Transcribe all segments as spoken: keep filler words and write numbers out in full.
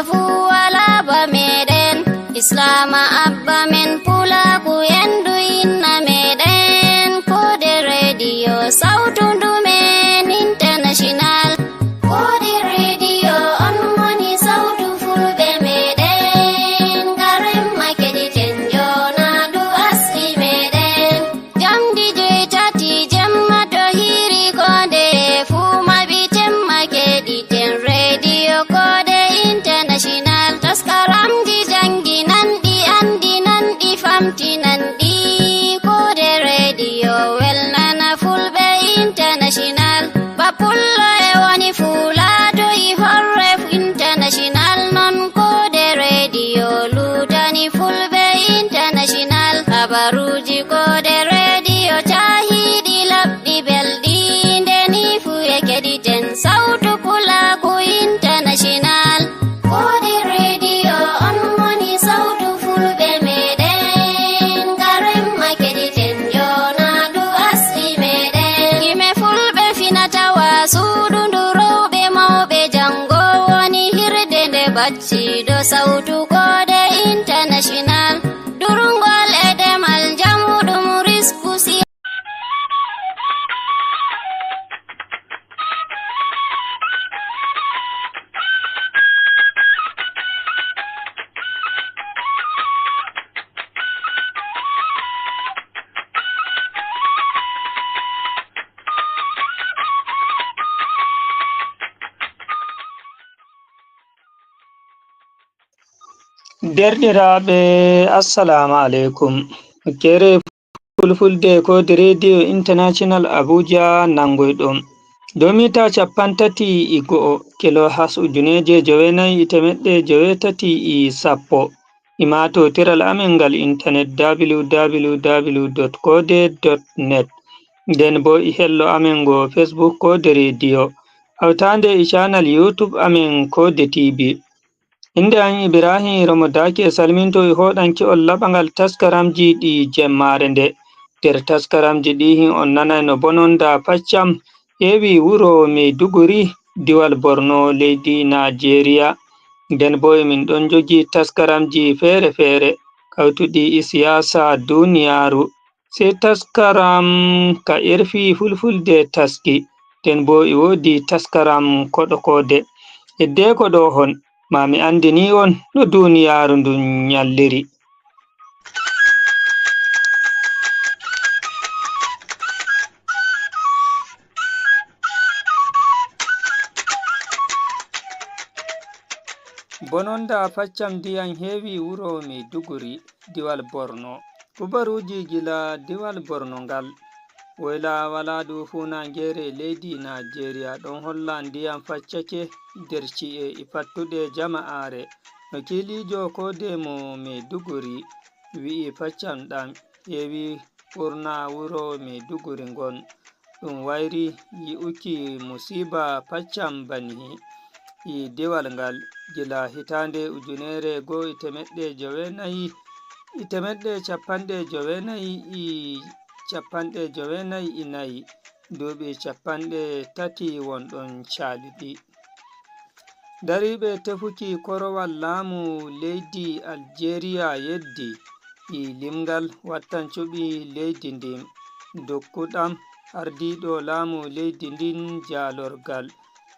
Fuu walaa ba meɗen, Islaama abba men, Pulaaku en du inna meɗen. Koode Rediyo Sawtu ndumen International. Koode Rediyo on woni sawtu fulɓe meɗen. Ngaremma keɗiten joona du asli meɗen. Jamdi joy tati jemma to hiiri koode fuu maɓi temma keɗiten Rediyo Koode International. Taskaramji jannginanɗi, anndinanɗi, famtinanɗi. Koode Rediyo welnana fulɓe International. Ba pullo e woni fuulaato e horre International. Non Koode Rediyo luutani fulɓe International. Habaruuji Koode Rediyo caahiiɗi, labɗi, belɗi. Nde nii fuu e keɗiten sawtu Pulaaku International. Koode Rediyo on woni sawtu fulɓe meɗen. Ngaremma keɗiten joona du asli meɗen. Gime fulɓe finatawa suudu ndu rewɓe mawɓe janngo woni hirde nde bacciiɗo sawtu Koode International. Durngol e demal njamu ɗum risku si Derɗiraaɓe, assalamu aleykum. Kere Fulfulde Koode Rediyo International Abuja nanngoyɗon dow mita cappanɗe tati e go'o, kilohertz ujuneeje joweenayi e teemeɗɗe joweetati e sappo. E maatotiral amen ngal intanet, www.koode.net. Nden boo e hello amen ngo Facebook Koode Rediyo, hawtaande e canal YouTube amen Koode T V. Innde am Ibrahim Romo Daaki e salminto e hoɗanki on laɓangal taskaramji ɗi jemmaare nde. Nder taskaramji ɗi hin on nanay no bononda paccam heewi wuro Maiduguri, diwal Borno, leydi Najeriya. Nden boo e min ɗon jogi taskaramji feere-feere kawtuɗi e siyaasa duniyaaru. Sey taskaram ka R F I Fulfulde taski, nden boo e woodi taskaram koɗo koode. Heddeeko ɗo hon, maa mi anndini on no duniyaaru ndun nyalliri. Bononda paccam ndiyam heewi wuro Maiduguri, diwal Borno. Kubaruuji gila diwal Borno ngal. Woyla walaa du fuunaaŋgeere leydi Najeriya ɗon holla ndiyam faccake nder ci'e e fattude jama'aare. No kiiliijo koode mo Maiduguri wi'i, paccam ɗam heewi ɓurna wuro Maiduguri ngon. Ɗum wayri yi'uki musiiba paccam banihi e diwal ngal gila hitaande ujunere goo e teemeɗɗe joweenayi, e teemeɗɗe cappanɗe joweenayi e cappanɗe joweenayi e nayi, duuɓi cappanɗe tati won ɗon caaluɗi. Dariiɓe tefuki korowal laamu leydi Aljeeriya yeddi e limgal wattancuɓi leydi ndin, dokkuɗam ardiiɗo laamu leydi ndin jaalorgal.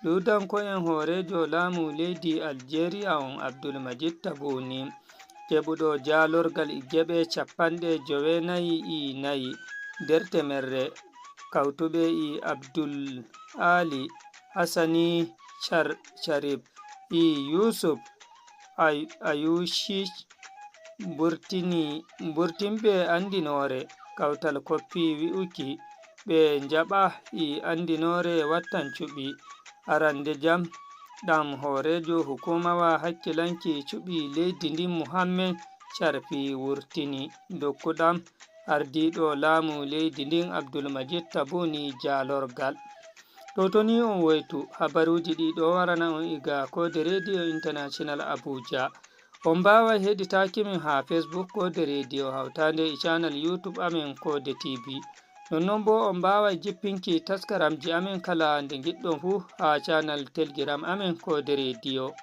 Luudanko'en hooreejo laamu leydi Aljeeriya on Abdul Majid Tabuni, keɓuɗo jaalorgal e geɓe cappanɗe joweenayi e nayi nder temerre, kawtuɓe e Abdul Ali Hassani Char-, Sharif e Yusuf Ay-, Ayushi mburtini, mburtinɓe anndinoore. Kawtal koppi wi'uki ɓe njaɓa e anndinoore wattan cuɓi. Arande jam ɗam hooreejo hukumawa hakkilanki cuɓi leydi ndin Muhammed Sharfi wurtini, dokkuɗam ardiiɗo laamu leydi ndin Abdul Majid Tabuni jaalorgal. To toni on woytu, habaruuji ɗi ɗo warana on iga Koode Rediyo International Abuja. On mbaaway heɗitaaki min haa Facebook Koode Rediyo hawtaande e channel YouTube amen Koode T V. Nonnon boo on mbaaway jippinki taskaramji amen kala nde ngiɗɗon fuu haa channel Telegram amen Koode Rediyo.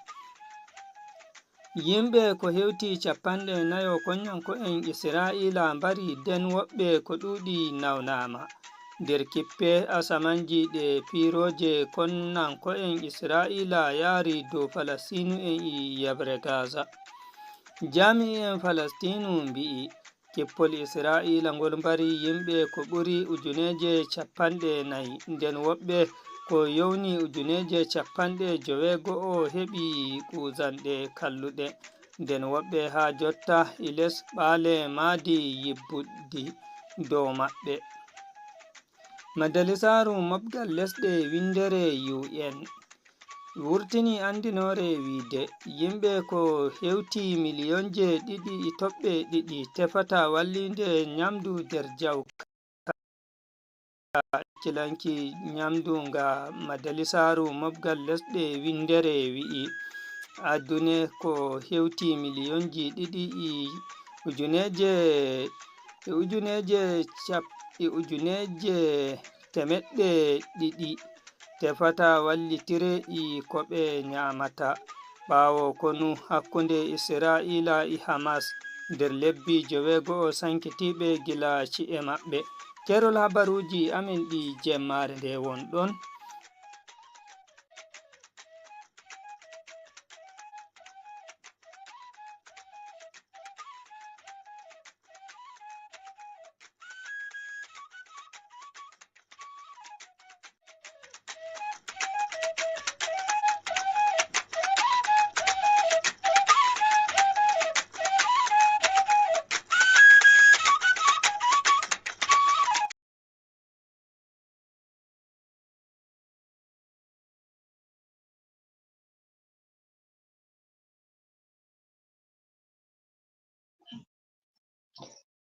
Yimɓe ko hewti cappanɗe nayo konyanko'en Israa'iila mbari, den woɓɓe ko ɗuuɗi nawnaama. Nder kippe asamanji ɗe piirooje konnanko'en Israa'iila yaari dow Falastiinu'en e yeɓre Gaza. Jaami'en Falastiinu mbi'i, kippol Israa'iila ngol mbari yimɓe ko ɓuri ujuneeje cappanɗe nayi, nden woɓɓe ko yowni ujuneeje cappanɗe joweego'o heɓi kuuzanɗe kalluɗe, nden woɓɓe haa jotta e les ɓaale maadi yibbuddi dow maɓɓe. Majalisaaru mobgal lesɗe winndere U N wurtini anndinoore wiide, yimɓe ko hewti miliyonje ɗiɗi e toɓɓe ɗiɗi tefata walliinde ñamndu nder jawka. Kilanki ñamndu nga Majalisaaru mobgal lesɗe winndere wi'i, adune ko hewti miliyonji ɗiɗi e ujuneeje, e ujuneeje cap-, e ujuneeje temeɗɗe ɗiɗi tefata wallitire e ko ɓe ñaamata. Ɓaawo konu hakkunde Israa'iila e Hamas nder lebbi joweego'o sankitiiɓe gila ci'e maɓɓe. Keerol habaruuji amen ɗi jemmaare nde won ɗon.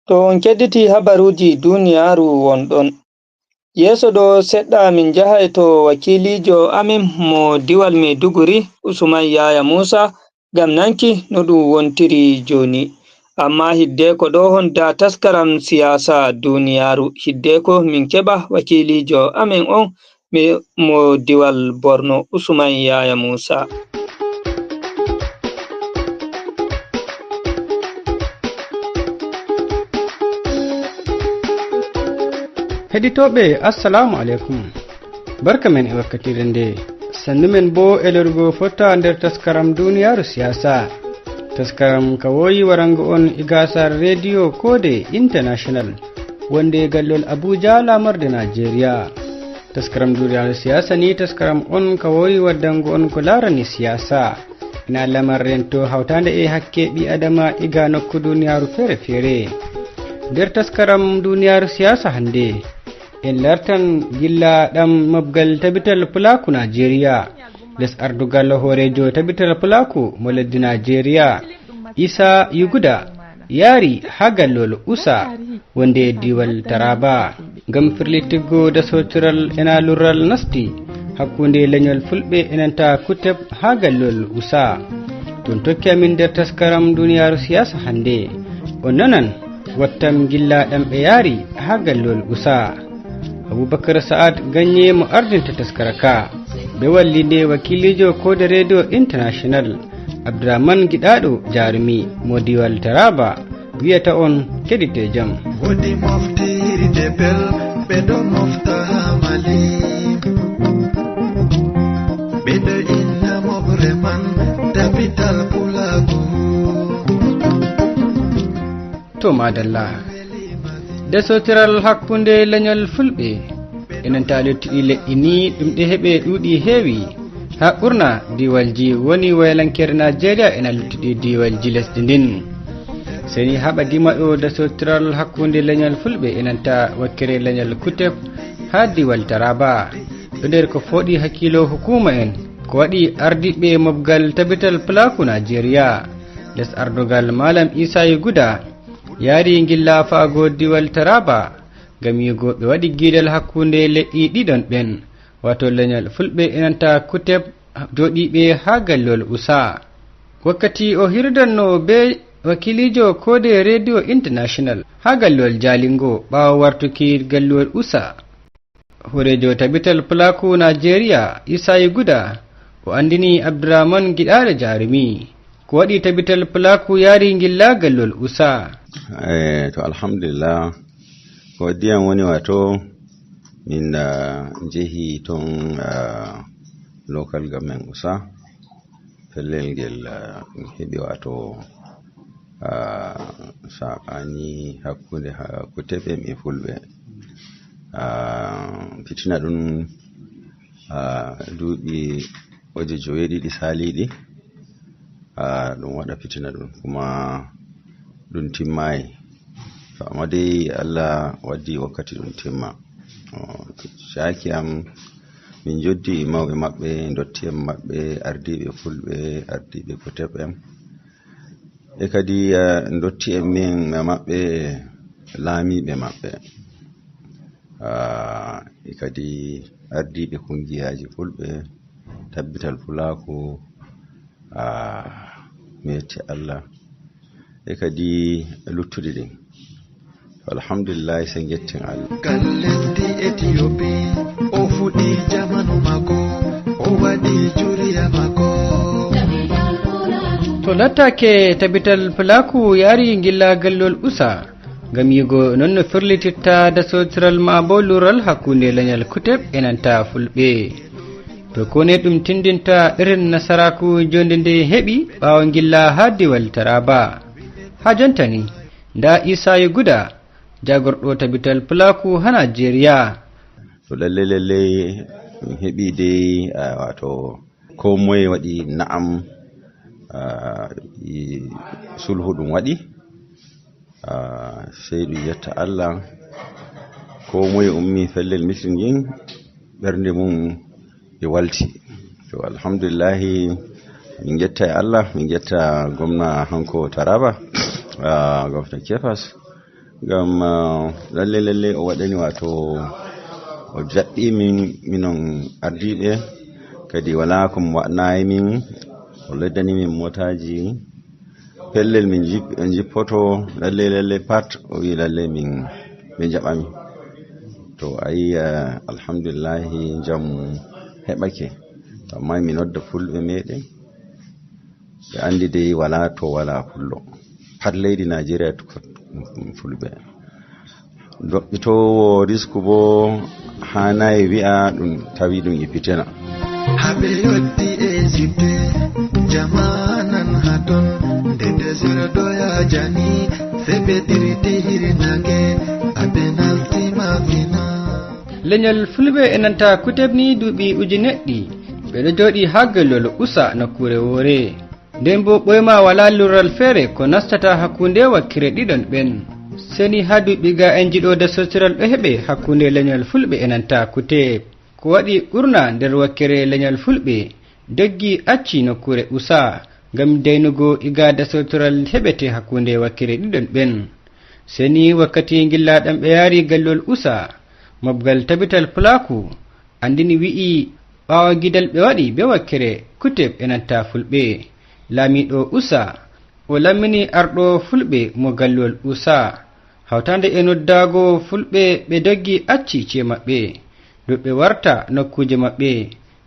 To on kedditi habaruuji duniyaaru won ɗon. Yeeso ɗo seɗɗa min njahay to wakiiliijo amin mo diwal Maiduguri, Usman Yaya Musa, ngam nanki no ɗum wontiri jooni. Amma hiddeko ɗo honda taskaram siyaasa duniyaaru, hiddeko min keɓa wakiiliijo amin on mi-, mo diwal Borno, Usman Yaya Musa. Heɗitooɓe, assalamu aleykum. Barka men e wakkatire nde. Sannu men bo e lorgo fotta nder taskaram duniyaaru siyaasa. Taskaram ka woyi warango on e gasar Radio Kode International, wonde gallol Abuja, lamorde Najeriya. Taskaram duniyaaru siyaasa ni taskaram on ka woyi waddango on ko laarani siyaasa. Ina lamarren to hawtaande e hakke ɓi adama iga nokku duniyaaru feere-feere. Nder taskaram duniyaaru siyaasa hannde, en lartan gilla ɗam mobgal tabital pulaaku Najeriya. Les ardugal hooreejo tabital pulaaku mo leddi Najeriya, Isa Yuguda, yaari haa gallol Usa, wonde e diiwal Taraba, ngam firlitiggo dasotiral e naalurral nasti hakkunde leñol Fulɓe e nanta Kuteb haa gallol Usa. Toon tokki amin nder taskaram duniyaaru siyaasa hannde. On nanan wattam gilla ɗam ɓe yaari haa gallol Usa. Abubakar Sa'ad Ganye mo ardinta taskara ka, be wallinde wakiiliijo Kode Radio International, Abdurrahman Giɗaaɗo Jarumi mo diwal Taraba, wiyata on keɗite jam. Wodi moftirde bel, ɓe ɗo mofta haa Mali. Ɓe ɗo inna mofre man tabital pulaaku. To madalla. Desotiral hakkunde leñol Fulɓe e nanta luttuɗi leƴƴi ni ɗum ɗe heɓe ɗuuɗi heewi. Haa ɓurna diiwalji woni waylankere Najeriya ena luttuɗi diiwalji lesdi ndin. Seni haɓa dima ɗo dasotiral hakkunde leñol Fulɓe e nanta wakkere leñol Kuteb haa diiwal Taraba. Ɗo nder ko fooɗi hakkilo hukuma en, ko waɗi ardiɓe mobgal tabital pulaaku Najeriya. Les ardogal Malam Isa Yuguda yaari ngilla faago diiwal Taraba ngam yi'ugo ɓe waɗi giidal hakkunde leƴƴi ɗiɗon ɓen, wato leñol Fulɓe e nanta Kuteb jooɗiiɓe haa gallol Usa. Wakkati o hirdanno be wakiiliijo Kode Radio International haa gallol Jalingo ɓaawo wartuki gallol Usa, hooreejo tabital pulaaku Najeriya, Isa Yuguda, o anndini Abdurrahman Giɗaaɗo Jarumi, Ko waɗi tabital pulaaku yaari ngillaa gallol usa? Eh, to alhamdulillah, ko waɗi am woni wato min, ah, njehi ton, ah, local government usa, pellel ngel, ah, ɗum heɓi wato, ah, saɓani hakkunde ha-, ko teɓen e fulɓe. Ah, fitina ɗum, ah, duuɓi waje joweeɗiɗi saaliiɗi, ah, ɗum waɗa fitina ɗum, kuma ɗum timmaay. To, amma dai Allah waddi wakkati ɗum timma. Oh, caaki am, min joddi e mawɓe maɓɓe, ndotti'en maɓɓe, ardiiɓe fulɓe, ardiiɓe ko teɓen. E kadi, eh, ndotti'en min e maɓɓe, laamiiɓe maɓɓe. Ah, e kadi ardiiɓe kungiyaaji fulɓe, tabbital pulaaku, ah, mi yetti Allah. E kadi luttuɗi ɗin. Alhamdulillahi, sen njetten Allah. Ka lesdi Etiyopi, o fuɗi jamanu makko, o waɗi juriya makko. To lattake tabital pulaaku yaari ngilla gallol usa, ngam yigo non no firlititta dasotiral ma bo lural hakkunde leñal kuteb e nanta fulɓe. To kone ɗum tindinta irin nasaraku jonde nde heɓi ɓaawo ngilla ha diwal Taraba. Ha jontani, nda Isa Yuguda, jagorɗo tabital pulaaku ha Najeriya. To lalle lalle min heɓi dey, ah, wato ko moye waɗi na'am, ah, i sulhu ɗum waɗi. Ah, sey ɗum yetta Allah. Ko moye ummi fellel mitin ngin, ɓernde mum e walti. To, alhamdulillahi, min ngetta e Allah, min ngetta gomna hanko Taraba, ah, gomna Kefas. Ngam, ah, lalle, lalle o waɗani wato o jaɓɓi min, minon ardiiɓe, kadi wala ko mo waɗnayi min, o leddani min mootaaji, pellel min jip-, en jippoto, lalle, lalle pat, o wi lalle min, min jaɓami. To a yi, eh, alhamdulillahi, njamu heɓake. To amma mi nodda fulɓe meɗen, ɓe andi dey wala to wala fullo. Pat leydi Najeriya to ko fulɓe. Doɓɓitoowo risku bo haanayi wi'a ɗum tawi ɗum e fitina. Habe yotti Egypte, jamanan haton, nde desirdo ya jani, sebe dirti hirinage, abe nalti mafina. Leñol fulɓe e nanta kuteb ni duuɓi ujunere ɗiɗi, ɓe ɗo jooɗi ha gellol usa nokkuure woore. Nden bo ɓoyma wala lurral feere ko nastata hakkunde wakkere ɗiɗon ɓen. Seni ha duuɓi ga en jiɗo dasotiral ɗo heɓe hakkunde leñol fulɓe e nanta kuteb. Ko waɗi ɓurna nder wakkere leñol fulɓe doggi acci nokkuure usa ngam daynugo iga dasotiral heɓete hakkunde wakkere ɗiɗon ɓen. Seni wakkati ngillaaɗam ɓe yaari gallol usa, mobgal tabital pulaaku andini wi'i ɓaawo gidal ɓe waɗi be wakkere kuteb e nanta fulɓe. Laamiiɗo usa, o lammini arɗo fulɓe mo gallol usa. Hawtande e noddaago fulɓe ɓe doggi acci ci'e maɓɓe. Ɗo ɓe warta nokkuuje maɓɓe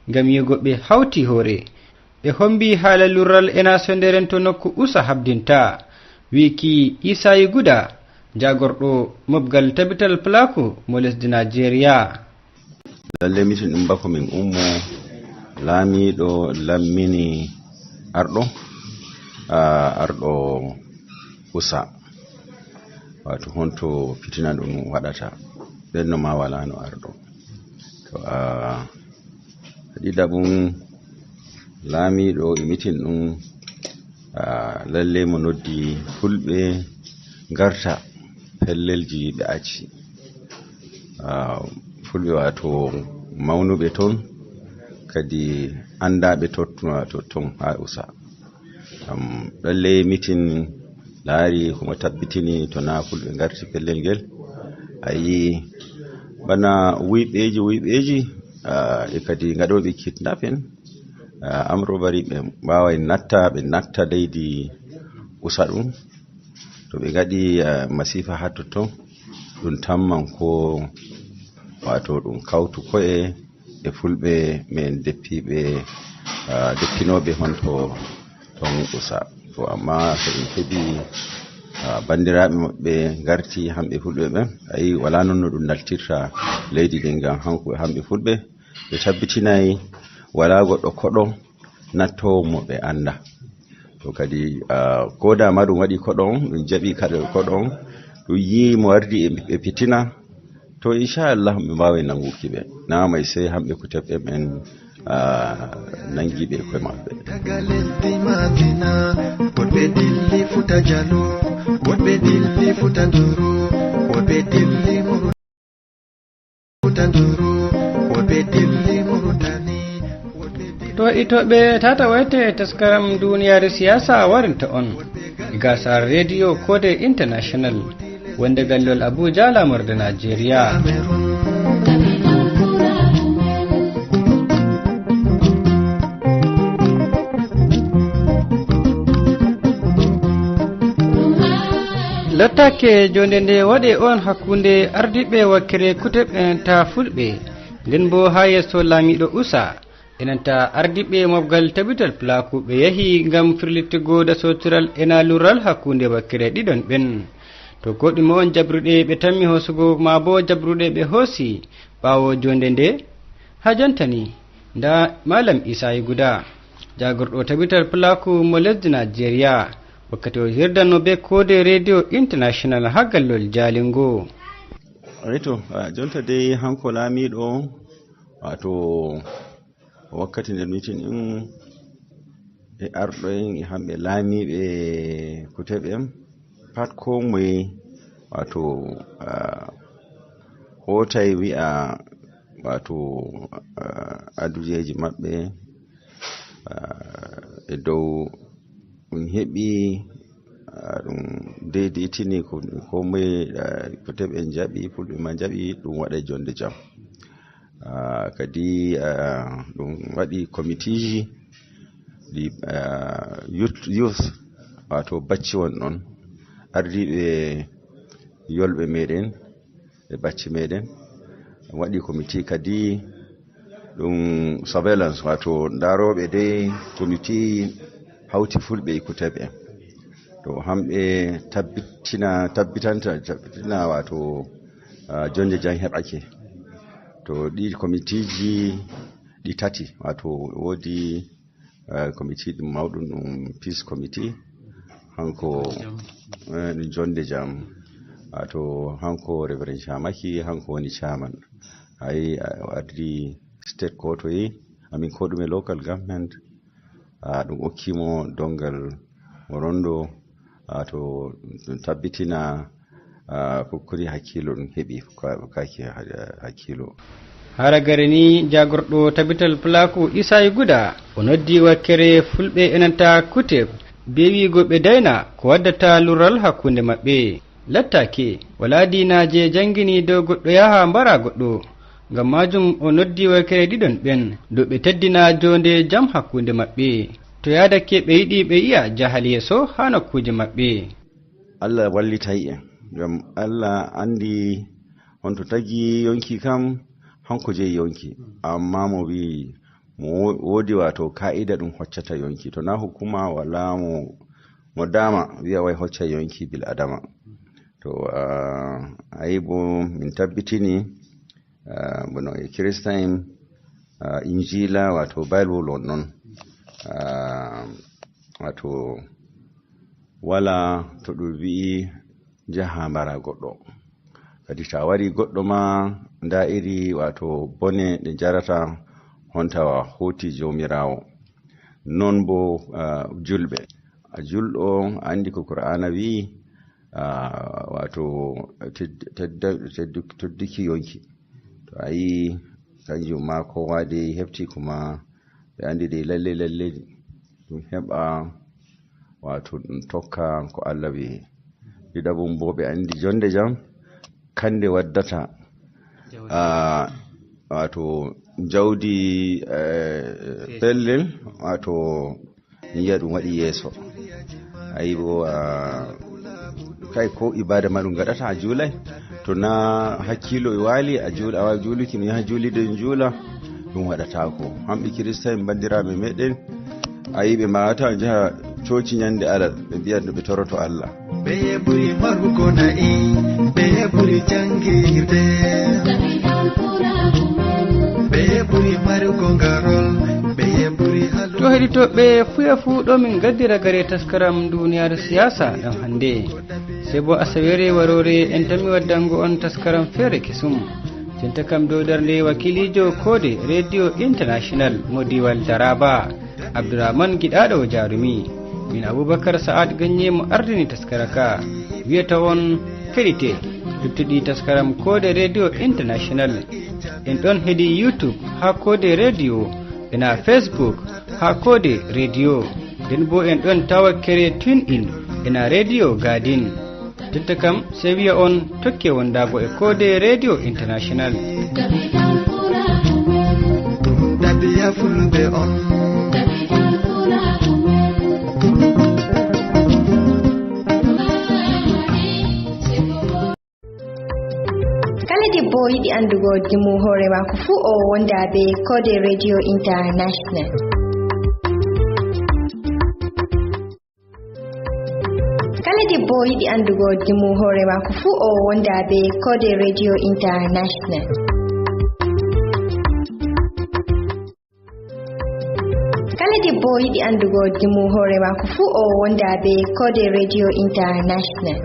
ngam yi'ugo ɓe hawti hoore. Ɓe hombi haala lurral e nasonderen to nokku usa habdinta. Wiiki Isa Yuguda, jagorɗo mobgal tabital pulaaku mo lesdi Najeriya. Lalle mitin ɗum bako min ummo, laamiiɗo lammini arɗo, ah, arɗo usa. Wato honto fitina ɗum waɗata. Ɓenno ma wala no arɗo. To a ɗiɗaɓum, laamiiɗo e mitin ɗum, ah, lalle mo noddi fulɓe ngarta pellelji ɓe acci. Ah, fulɓe wato mawnuɓe ton, kadi andaɓe tottu-, to-, ton ha usa. Am, ɗon ley mitin laari ko mo tabbitini to na fulɓe ngarti pellel ngel. A yi bana wuyɓeji, wuyɓeji, ah, e kadi ngaɗoɓe kidnapping, ah, amrobari ɓe mbaway natta, ɓe natta leydi usa ɗum. To ɓe ngaɗi, ah, masifa ha totton, ɗum tamman ko wato ɗum kawtu ko'e e fulɓe men deppiɓe, ah, deppinoɓe honto to on usa. To amma so en keɓi, ah, banndiraaɓe maɓɓe ngarti, hamɓe fulɓe ɓen, ayi, walaa non no ɗum naltirta leydi ndin, ngam hanko e hamɓe fulɓe, ɓe tabbitinay walaa goɗɗo koɗo nattoowo mo ɓe annda. To kadi, ah, ko dama ɗum waɗi koɗo on, ɗum jaɓi kadi koɗo on, ɗum yii mo ardi e, e fitina, to inchallah ɓe mbaawi nannguki ɓe. Naamay sey hamɓe ko teɓɓe ɓen, ah, nanngi ɓe koye maɓɓe. Taga lesdi Madina, woɗɓe dilli Futa Jalo, woɗɓe dilli Futa Njoro, woɗɓe dilli Muru-, Futa Njoro, woɗɓe dilli Murutani, woɗɓe dilli. To itooɓe tata wayte taskaram duniyaaru siyasa warinta on. Gasar Radio Kode International. Wonde gallol Abuja, lamorde Najeriya. Lottake jonde nde waɗe on hakkunde ardiɓe wakkere kuteb en ta fulɓe, nden bo ha yeeso laamiɗo usa. Enanta ardiiɓe mofgal tabital pulaaku ɓe yahi ngam firlittugo dasotiral ena lurral hakkunde wakkere ɗiɗon ɓen. To goɗɗum on jabruɗe ɓe tammi hoosugo, maa bo jabruɗe ɓe hoosi ɓaawo jonde nde? Ha jonta ni, nda Malam Isa Guda, jagorɗo tabital pulaaku mo lesdi Najeriya, wakkati o hirdanno be Kode Radio International ha gallol Jalingo. Eyi to, ah, jonta dey hanko laamiiɗo, wato wakkati nder mitin ɗin, e arɗo en, e hamɓe laamiiɓe kuteɓe en, pat ko moye, wato, ah, hootay wi'a, wato, ah, adujeeji maɓɓe, ah, e dow ɗum heɓi, ah, ɗum deydeytini ko, ko moye, ah, kuteɓe en jaɓi, fulɓe ma jaɓi, ɗum waɗa jonde jam. Ah, kadi, ah, ɗum waɗi komitiiji ɗi, ah, youth, youth, wato bacci won ɗon, ardiiɓe yolɓe meɗen e bacci meɗen. Ɗum waɗi komiti kadi ɗum surveillance, wato ndarooɓe dey komiti hawti fulɓe e kuteɓe. To hamɓe tabbitina, tabbitanta, tabbitina wato, ah, jonde jam heɓake. To ɗi komitiiji ɗi tati, wato woodi, eh, komiti ɗum mawɗum, ɗum peace committee, hanko, eh, ɗum jonde jam, wato hanko Reverend Shamaki, hanko woni chairman. Ayi, a-, o ardi state ko to yehi, amin ko ɗume local government, ah, ɗum okki mo dongal mo rondo, ah, to ɗum tabbitina, ah, ko koni hakkilo ɗum heɓi, ko, ko kaki ha-, hakkilo. Hara gare ni, jagorɗo tabital pulaaku Isaayi Guda, o noddi wakkere fulɓe enanta kuteb, be wi'ugo ɓe dayna ko waddata lurral hakkunde maɓɓe. Lattaake, walaa diinaaje jangini dow goɗɗo yaha mbara goɗɗo. Ngam maajum o noddi wakkere ɗiɗon ɓen, dow ɓe teddina jonde jam hakkunde maɓɓe. To yaadake ɓe yiɗi ɓe yi'a jahal yeeso haa nokkuuje maɓɓe. Allah wallitay en. Ngam Allah andi on to tagi yonki kam, hanko jeyi yonki. Amma mo wi mo wo-, woodi wato ka'ida ɗum hoccata yonki. To na hukuma wala mo, mo dama wi'a way hocca yonki bil adama. To, ah, ayi bo min tabbitini, ah, bono e Kiristain, ah, Injila wato Bible on non. Ah, wato wala to ɗum wi'i jaha mbara goɗɗo. Kadi ta wari goɗɗo ma, nda iri wato bone ɗe jarata honta wa hoti Jawmiraawo. Non bo, ah, julɓe. A julɗo, a andi ko Qur'aana wi'i, ah, wato ted-, tedda-, teddu-, tedduki yonki. To a yi kanjum ma ko wade hefti kuma ɓe andi de lalle lalle ɗum heɓa wato ɗum tokka ko Allah wi'i. Ɗiɗaɓum bo ɓe andi jonde jam kande waddata, ah, wato jawdi, eh, pellel, wato yiya ɗum waɗi yeeso. Ayi bo, ah, kay ko ibada ma ɗum gaɗata a juulay. To na hakkilo e waali a juula, a wawi juuluki mi yaha juulide mi juula, ɗum waɗatako. Hamɓe Kiristain bandiraɓe meɗen, ayi ɓe mbawata jaha Coci ñande alat, ɓe mbi'at no ɓe toroto Allah. Ɓeye ɓuri marugo na'i, ɓeye ɓuri jangirde. Ɓeye ɓuri marugo ngarol, ɓeye ɓuri hallugo. To heɗitooɓe, fuya fuu ɗo min gaddira gare taskaram duniyaaru siyaasa ɗam hannde. Sey bo asaweere waroore en tammi waddango on taskaram feere kesum. Jonta kam dow darnde wakiiliijo koode Radio International mo diwal Daraba. Abdourahmane Giɗaaɗo Jarumi. Min Aboubacar Sa'ad Ganye mo ardini taskara ka. Wiyata on keɗite luttuɗi taskaram koode Radio International. En ɗon hedi YouTube haa koode radio, ena Facebook haa koode radio. Nden bo en ɗon tawa kere TuneIn ena Radio Garden. Jotta kam, sey wi'a on tokke wondaago e koode Radio International. Ɗabi'a fulɓe on. Kala debbo yiɗi anndugo dimu hoore maako fuu, o wonda be koode Radio International. Kala debbo yiɗi anndugo dimu hoore maako fuu, o wonda be koode Radio International. Kala debbo yiɗi anndugo dimu hoore maako fuu, o wonda be koode Radio International.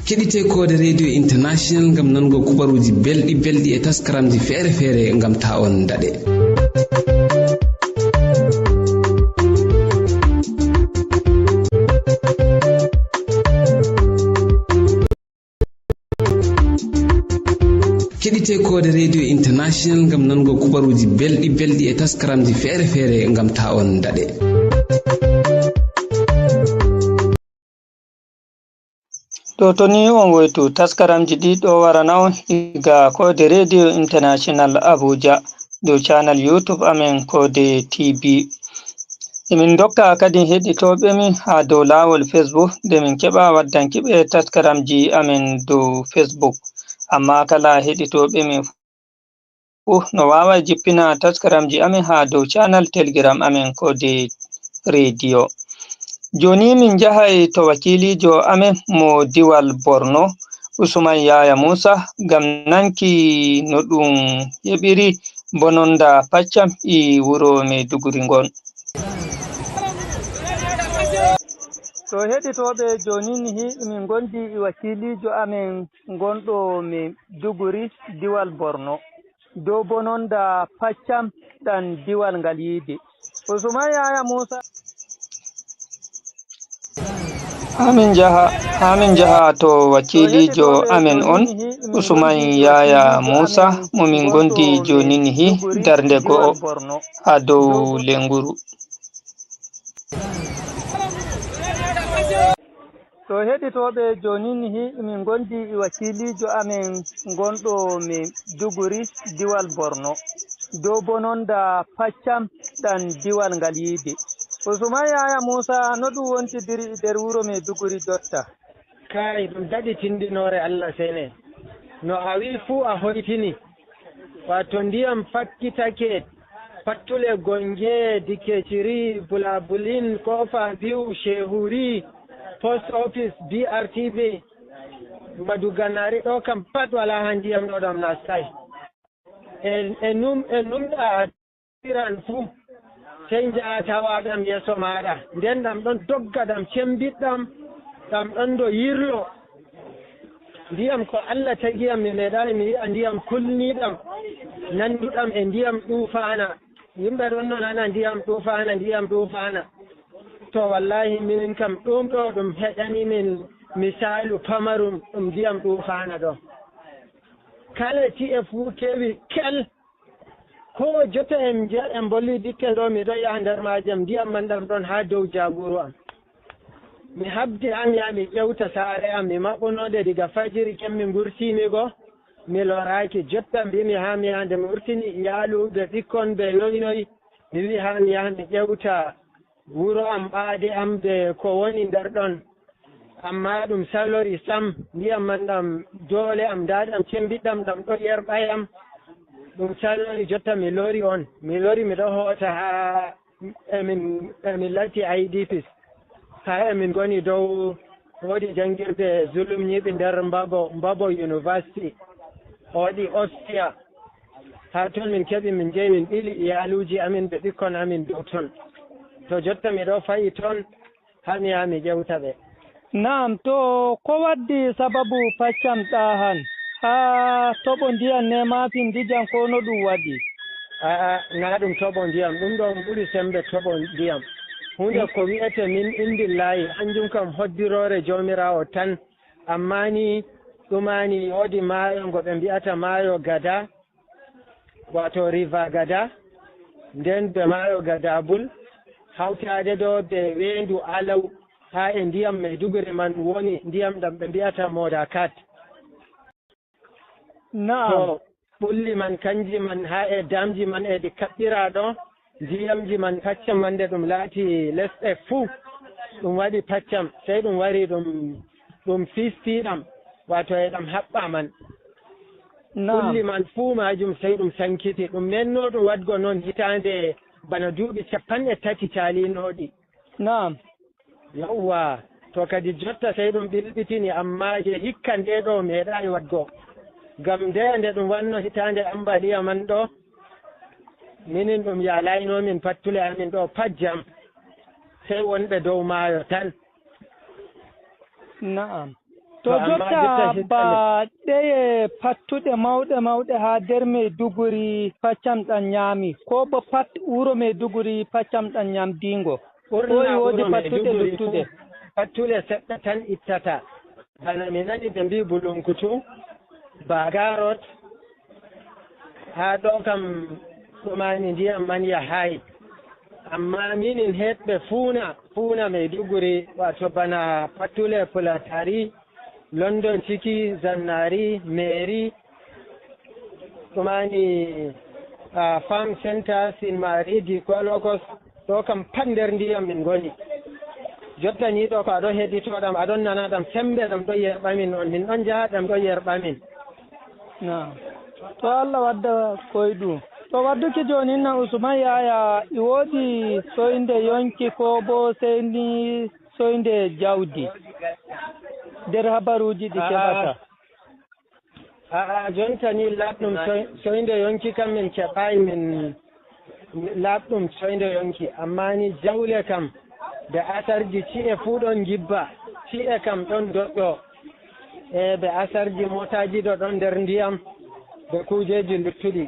Keɗite koode Radio International ngam nango kubaruuji belɗi belɗi e taskaramji feere feere ngam ta on daɗe. Keɗite koode Radio International ngam nango kubaruuji belɗi belɗi e taskaramji feere feere ngam ta on daɗe. Ɗo to ni on woytu taskaramji ɗi ɗo warana on iga koode Radio International Abuja dow channel YouTube amen koode T V. Emin ndokka kadi heɗitooɓe min haa dow laawol Facebook nde min keɓa waddanki ɓe taskaramji amen dow Facebook. Amma kala heɗitooɓe min fuu no waaway jippina taskaramji amen haa dow channel Telegram amen koode radio. Jooni min njahay to wakiiliijo amen mo diwal Borno, Usman Yaya Musa, ngam nanki no ɗum yeɓiri bononda paccam e wuro Maiduguri ngon. To heɗitooɓe, jooni ni min ngondi e wakiiliijo amen ngonɗo Maiduguri, diwal Borno, dow bononda paccam ɗan diwal ngal yiide. Usman Yaya Musa. Haa min njaha, haa min njaha to wakiiliijo amen on, Usman Yaya Musa, mo min ngondi jooni nihi darnde go'o haa dow lenguru. To heɗitooɓe, jooni nihi min ngondi e wakiiliijo amen ngonɗo Maiduguri, diwal Borno, dow bononda paccam ɗan diwal ngal yiide. Usman Yaya Musa, no ɗum wontidiri e nder wuro Maiduguri jotta? Kaay, ɗum daɗi tindinoore Allah sene. No a wi'i fuu a hoytini. Waato ndiyam fakkitake, pattule Gonge, Dikeciri, Bulabulin, Kofa Biyu, Shehuri, Post Office, B R T V, Maduganaari ɗo kam pat walaa haa ndiyam ɗo ɗam nastaay. E, e num-, e numɗa a tiran fuu, sey njaha tawa ɗam yeeso maaɗa. Nden ɗam ɗon dogga, ɗam cembiɗɗam, ɗam ɗon do yirlo. Ndiyam ko Allah tagi yam, mi meeɗaay mi yi'a ndiyam kulniiɗam, nanduɗam e ndiyam ɗuufaana. Yimɓe ɗon no nana ndiyam ɗuufaana, ndiyam ɗuufaana. To, wallahi, minin kam ɗum ɗo ɗum heƴani min misaalu pamarum, ɗum ndiyam ɗuufaana ɗo. Kala ci'e fuu kewi kel. Ko jotta en nja-, en mbolli dikke ɗo, miɗo yaha nder maajam, ndiyam man ɗam ɗon haa dow jaguru am. Mi habdi am yaha mi ƴewta saare am, mi maɓɓunode diga fajiri ken mi ngurtini go, mi loraaki. Jotta mbi'mi haa mi yaha, nde mi wurtini iyaalu be ɓikkon be noy noy, mi wi'i haa mi yaha mi ƴewta wuro am, ɓaade am be ko woni nder ɗon. Ammaa ɗum salori sam, ndiyam man ɗam doole am, ndaa ɗam cembiɗɗam, ɗam ɗo yerɓa yam. Ɗum calori jotta mi lori on. Mi lori miɗo hoota haa emin, emin latti I D Ps. Haa emin ngoni dow woodi janngirde zulum nyiɓi nder Mbabo, Mbabo University. Waɗi Austria. Haa ton min keɓi min njehi min ɓili iyaaluuji amin ɓe ɓikkon amin dow ton. To jotta miɗo fayi ton, haa mi yaha mi ƴewta ɓe. Naam, to ko waddi sababu paccam ɗaa han? Haa toɓo ndiyam ne maafi ndijan ko no ɗum waɗi? A'a, naa ɗum toɓo ndiyam, ɗum ɗo ɓuri sembe toɓo ndiyam. Huunde ko wi'ete min indillahi, hanjum kam hoddiroore Joomiraawo tan. Ammaa ni ɗumaani woodi maayo ngo ɓe mbi'ata maayo Gada, waato River Gada, nden be maayo Gadabul, hawtaade ɗo be weendu Alaw, haa e ndiyam Maiduguri man woni ndiyam ɗam ɓe mbi'ata Modakat. Na'am. To ɓulli man kanji man haa e damji man e ɗi kaɓɓira ɗo, ndiyamji man paccam man nde ɗum laati lesɗe fuu, ɗum waɗi paccam, sey ɗum wari ɗum, ɗum fiisti ɗam, waato e ɗam haɓɓa man. Na'am. Ɓulli man fuu maajum sey ɗum sankiti. Ɗum menno ɗum waɗgo noon hitaande bana duuɓi capanɗe tati caalinooɗi. Na'am. Yawwa, to kadi jotta sey ɗum ɓilɓitini, ammaa je hikka nde ɗo meeɗaay waɗgo. Ngam nde, nde ɗum wanno hitaande ambaliya man ɗo, minin ɗum yaalaynoo min pattule amin ɗo pajjam, sey wonɓe dow maayo tan. Na'am. To To amma jotta jotta hikka ba ɗeye pattuɗe mawɗe mawɗe haa nder Maiduguri paccam ɗam nyaami, ko bo pat wuro Maiduguri paccam ɗam nyamdiingo. Ɓurna Ɓooyi woodi wuro pattuɗe Maiduguri luttuɗe. Fuu, pattule seɗɗa tan ittata. Bana mi nani ɓe mbi'i Bulunkutu, Bagarot, haa ɗo kam ɗumaani ndiyam man yahaay. Ammaa minin heedɓe fuuna, fuuna Maiduguri, waato bana pattule Pulatari, London Ciki, Zannari, Meeri, ɗumaani, ah, Farm Center, Sinmari, Diko Logos, ɗo kam pat nder ndiyam min ngoni. Jottaniiɗo ko aɗo heɗito ɗam, aɗon nana ɗam, sembe ɗam ɗo yerɓa min on, min ɗon njaha ɗam ɗo yerɓa min. Naam. To Allah wadda koyɗum. To wadduki jooni inna Usman Yaya, i woodi soynde yonki ko bo seyni soynde jawdi nder habaruuji ɗi A'a. keɓata? A'a, jonta ni laaɓɗum soy-, soynde yonki kam min keɓaay min laaɓɗum soynde yonki. Amma ni jawle kam, be asarji ci'e fuu ɗon ngibba. Ci'e kam ɗon doɗɗo. E be asarji mootaaji ɗo ɗon nder ndiyam, be kuujeeji luttuɗi.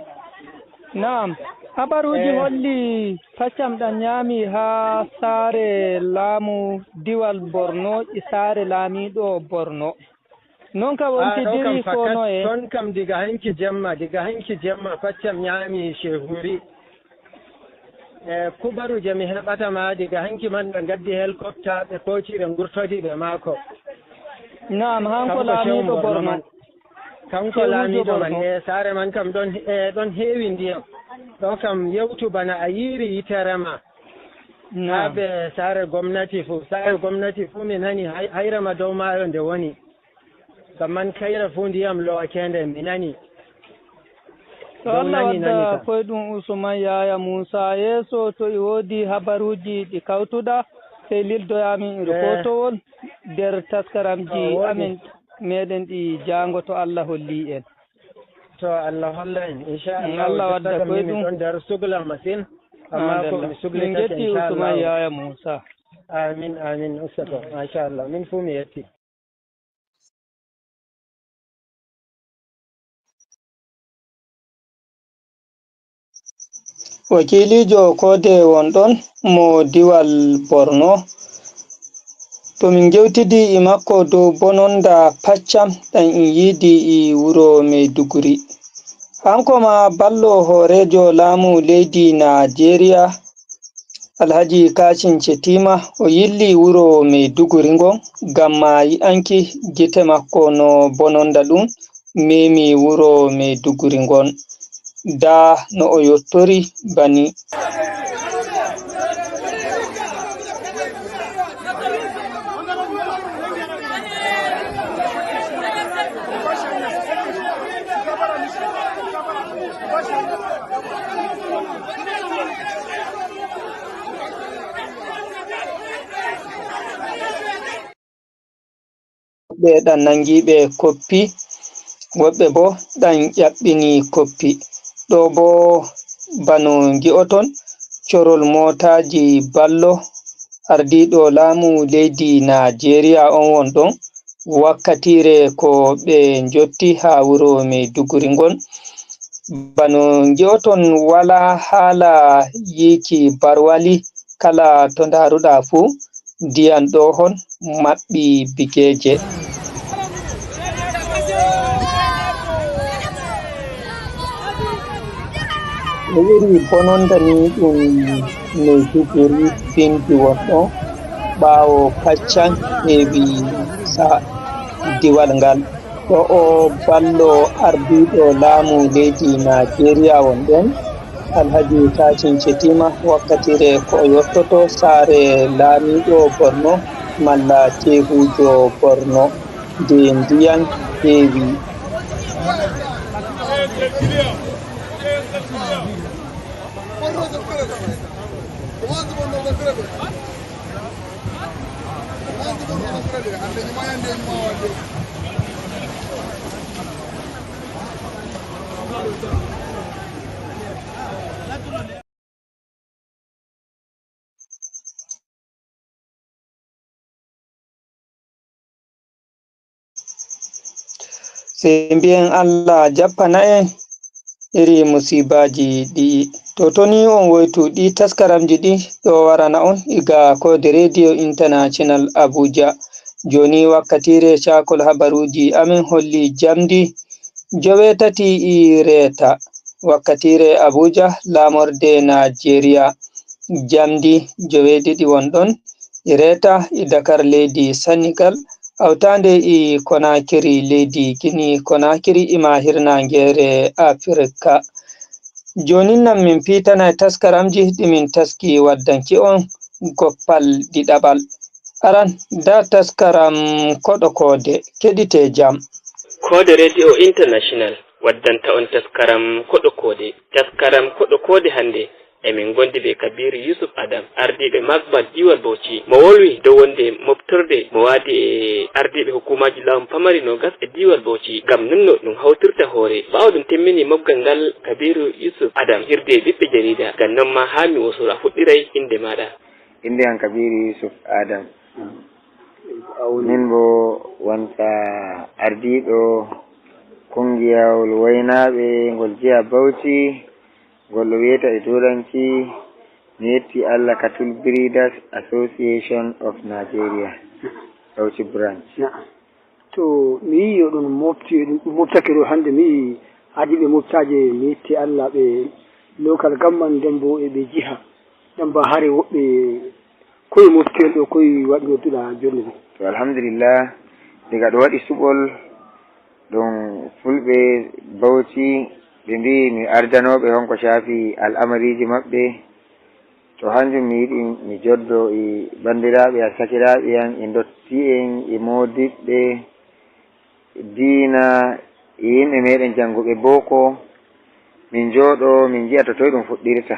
Naam, habaruuji Eh. holli paccam ɗam nyaami haa saare laamu diwal Borno, e saare laamiiɗo Borno. Non ka Ah, ɗo kam wontidiri ko fakat, noye? Ton kam diga hanki jemma, diga hanki jemma paccam nyaami Shehuri. E kubaru je mi heɓata ma diga hanki man ɓe ngaddi helicopter ɓe kooci ɓe ngurtodi ɓe maako. Naam, hanko Kanko Shehu laamiiɗo Borno Borno. man. Kanko Shehujo laamiiɗo man, Borno. E saare man kam ɗon, e ɗon heewi ndiyam. Ɗo kam yewtu bana a yiiri yitere ma. Naam. Haa be saare gomnati fuu, saare gomnati fuu mi nani hay-, hayre ma dow maayo nde woni. Ngam man kayre fuu ndiyam lo'akeende mi nani. To Ɗum Allah nani, nani wadda kam. koyɗum Usman Yaya Musa yeeso to i woodi habaruuji ɗi kawtuɗa, sey lildoyaa min Eh. ripotowol nder taskaramji To woodi. amin meɗen ɗi jaango to Allah holli en. To Allah holla en, inchallah. Mm, Allah wadda Jotta kam ni koyɗum. Min ɗon nder sugla masin, amma ko Madalla. mi Min suglitake, ngetti inchallah. Usman Yaya Musa. Amin, amin, ustato. Machallah, min fuu mi yetti. Wakiiliijo koode won ɗon mo diwal Borno. To min ngewtidi e makko dow bononda paccam ɗam en yiidi e wuro Maiduguri. Hanko ma ballo hooreejo laamu leydi Najeriya, Alhaji Kacin Cetima, o yilli wuro Maiduguri ngon ngam ma yi'anki gite makko no bononda ɗum memi wuro Maiduguri ngon. Ndaa no o yottori bani. Woɓɓe ɗan nangiiɓe koppi, woɓɓe bo ɗan ƴaɓɓini koppi. Ɗoo bo bano ngi'oton, corol mootaaji ballo ardiiɗo laamu leydi Naajeeriya on won ɗon, wakkatiire ko ɓe njotti haa wuro Maiduguri ngon. Bano ngi'oton, walaa haala yiiki barwali, kala to ndaaruɗaa fuu, ndiyan ɗoo hon maɓɓi bigeeje. Ko ɓuri bononda ni ɗum Maiduguri bindi won ɗon, ɓaawo kaccan heewi sa diwal ngal. Ɗo o ballo ardiiɗo laamu leydi Naajeeriya won ɗon, Alhaji Kacin Cetima, wakkatiire ko o yottoto saare laamiiɗo Borno malla ceehuujo Borno, nde ndiyan heewi. Sey mbiyen Allah jappana en iri musiibaaji ɗi'i. To toni on woytu ɗi taskaramji ɗi ɗo warana on iga koode Radio International Abuja. Jooni wakkatiire caakol habaruuji amen holli jamdi joweetati e reeta. Wakkatiire Abuja, laamorde Naajeeriya, jamdi joweeɗiɗi won ɗon e reeta e Dakar leydi Senegal, hawtaande e Konakiri leydi Gini Konakiri e maa hirnaangeere Afirka. Joonin nan min piitanay taskaramji ɗi min taski waddanki on goppal ɗiɗaɓal. Aran, ndaa taskaram koɗo koode, keɗitee jam. Koode Radio International waddanta on taskaram koɗo koode. Taskaram koɗo koode hannde, emin ngondi bee Kabiru Yusuf Adam, ardiiɓe Magmal diiwal Bauchi. Mo wolwi dow wonde moɓtorde mo waadi e ardiiɓe hukuumaaji laamu pamari noogas e diiwal Bauchi ngam nunno ɗum hawtirta hoore. Ɓaawo ɗum timmini moɓgal ngal, Kabiru Yusuf Adam hirde ɓiɓɓe jariida. Ngam non maa haa mi wosora fuɗɗiray innde maaɗa. Innde am Kabiru Yusuf Adam. Min bo wonta ardiiɗo kungiyawol waynaaɓe ngol jiha Bauchi, ngol ɗo wiyeta e turanci, mi yetti Allah, Cattle Breeders Association of Nigeria, Bauchi Branch. Na'am. To mi yii oɗon mofti, moftake ɗo hannde, mi yii ardiiɓe moftaaje, mi yetti Allah, ɓe local government, nden bo e ɓe jiha. Nden ba hare woɓɓe koye mofti en ɗo, koye waɗi nodduɗa jonde ɗo? To, alhamdulillah, diga ɗo waɗi suɓol, ɗum fulɓe Bauchi ɓe mbi'i mi ardanooɓe honko shaafi al'amariiji maɓɓe. To hanjum mi yiɗi mi joddo e banndiraaɓe am, sakiraaɓe am, e ndotti'en, e moodiɓɓe diina, e yimɓe meɗen jannguɓe boko, min njooɗo, min nji'a to toye ɗum fuɗɗirta.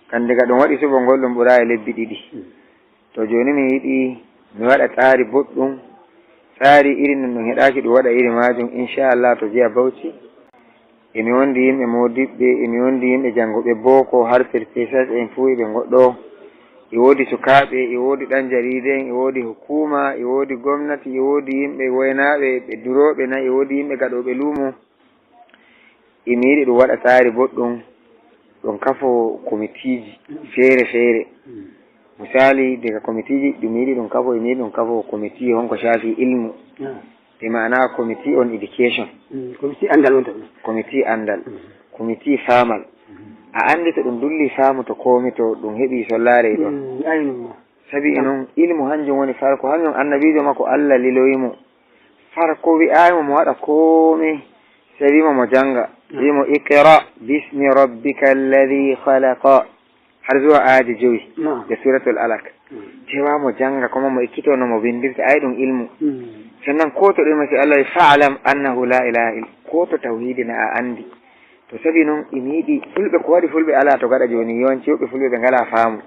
Kan diga ɗum waɗi suɓol ngol, ɗum ɓuraa e lebbi ɗiɗi. To jooni mi yiɗi mi waɗa tsaari boɗɗum, tsaari irin ɗum ɗum heɗaaki ɗum waɗa iri maajum, inchallah, to jiha Bauchi. E mi wondi yimɓe moodiɓɓe, e mi wondi yimɓe jannguɓe boko, har professors en fuu e ɓe goɗɗo. E woodi sukaaɓe, e woodi ɗan jariida en, e woodi hukuma, e woodi gomnati, e woodi yimɓe waynaaɓe, ɓe durooɓe na, e woodi yimɓe gaɗooɓe luumo. E mi yiɗi ɗum waɗa tsaari boɗɗum, ɗum kafo komitiiji feere-feere. Misali, daga komitiiji ɗum mi yiɗi ɗum kafo, e mi yiɗi ɗum kafo komiti honko shaafi ilmu. Bi ma'ana committee on education. Mm, committee andal on tan. Committee andal. Mm. Committee faamal. Mm. A andi to ɗum dulli faamu to komi to ɗum heɓi sollaare e ɗon. Mm, ayno. Sabi e non ilmu hanjum woni farko, hanjum annabiijo makko Allah liloyi mo. Farko wi'ayi mo mo waɗa komi, sai wi mo mo janga. Mm. Wi mo, "Iqra bismi rabbika alladhi khalaqa." Har zuwa aayaji jowi Na'am. Nde Suratul Alaq. Mm. Cewa mo janga, kuma mo ekkito no mo windirta, ay ɗum ilmu. Mm. Sannan ko to ɗume si Allah wi, "Fa'lam annahu la ilaha illa." Ko to tawhidi na a andi. To sabi non, imi yiɗi fulɓe, ko waɗi fulɓe ala to gaɗa joni, yawanci woɓɓe fulɓe ɓe ngala faamu.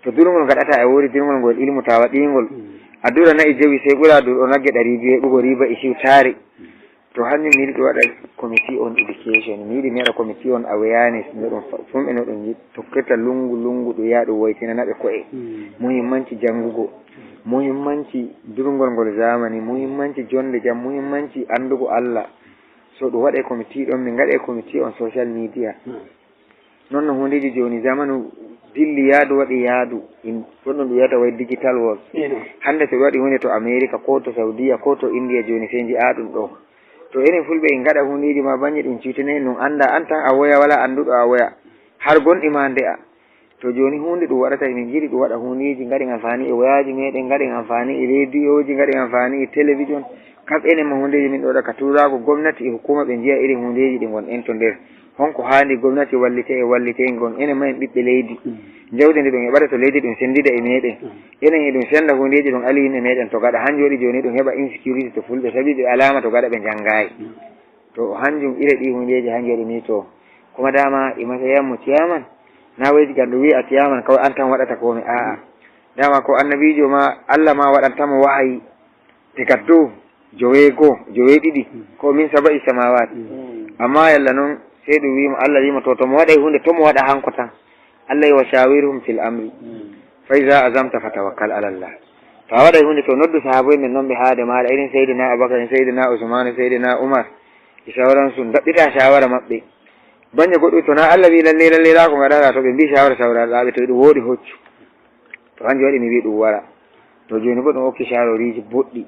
To durngol gaɗata, e wodi durngol ngol ilmu ta waɗingol. Mm. A dura na'i jowi, sey ɓura dur o nagge ɗari jowi heɓugo riba e siwtaare. To hanjum mi yiɗi ɗum waɗa committee on education, mi yiɗi mi waɗa committee on awareness, no ɗum fa-, fumɓe no ɗum yi-, tokkirta lungu lungu, ɗum yaha ɗum woytinana ɓe ko'e. Muhimmanci janngugo, muhimmanci durngol ngol zamani, muhimmanci jonde jam, muhimmanci anndugo Allah. So ɗum waɗe committee ɗon, min ngaɗe committee on social media. Non no hundeeji jooni, zamanu dilli yaadu, waɗi yaadu, in, ɗum ɗum wiyata way digital world. Hannde so ɓe waɗi hunde to America, ko to Saudiya, ko to India jooni, sey nji'aa ɗum ɗo. To enen Fulɓe en ngaɗa hundeeji ma bannye ɗum ciwtine, ɗum annda an tan a woya, wala annduɗo a woya. Har gonɗi ma nde'a. To jooni hunde ɗum waɗata, emin njiɗi ɗum waɗa hundeeji, ngaɗen amfani e woyaaji meɗen, ngaɗen amfani e rediyoji, ngaɗen amfani e télévision. Kam enen ma hundeeji min ɗo waɗa ka tuuraago, gomnati e hukuma ɓe njiya irin hundeeji ɗi ngon en to nder. Honko haandi gomnati wallita e wallita en gon enen ma en ɓiɓɓe leydi. Jawdi ndi ɗum heɓata to leydi ɗum senndida e meɗen. Enen e ɗum sennda hundeeji ɗum ali yimɓe meɗen to gaɗa. Hanjum waɗi jooni ɗum heɓa insecurity to Fulɓe, sabi ɓe alaama to gaɗa ɓe njanngaay. To hanjum ire ɗi hundeeji hanjum waɗi ni to. Kuma dama e matsayin mu ciyaman, na wai diga ɗum wi'a ciyaman kawai an tan waɗata komai, a'a. Dama ko annabijo ma, Allah ma waɗanta mo wahayi diga dow joweego, joweeɗiɗi, ko min saba'i samawat. Amma yalla non, sey ɗum wi'imo, Allah wi'imo, to, to mo waɗay hunde, to mo waɗa hanko tan. Allah yi wa shawirhum fil amri. Fa iza azamta fatawakkal ala Allah. To a waɗay hunde, to noddu sahabo'en men non ɓe haade maaɗa, irin Sayyidina Abubakar, Sayyidina Usman, Sayyidina Umar, e sauransu, ndaɓɓita shawara maɓɓe. Bannye goɗɗo to na Allah wi lalle, lalle, la ko ngaɗata, to ɓe mbi shawara, shawara, laɓe, to ɗum woɗi hoccu. To hanjum waɗi mi wi ɗum wara. To jooni bo ɗum okki shawaroriji boɗɗi.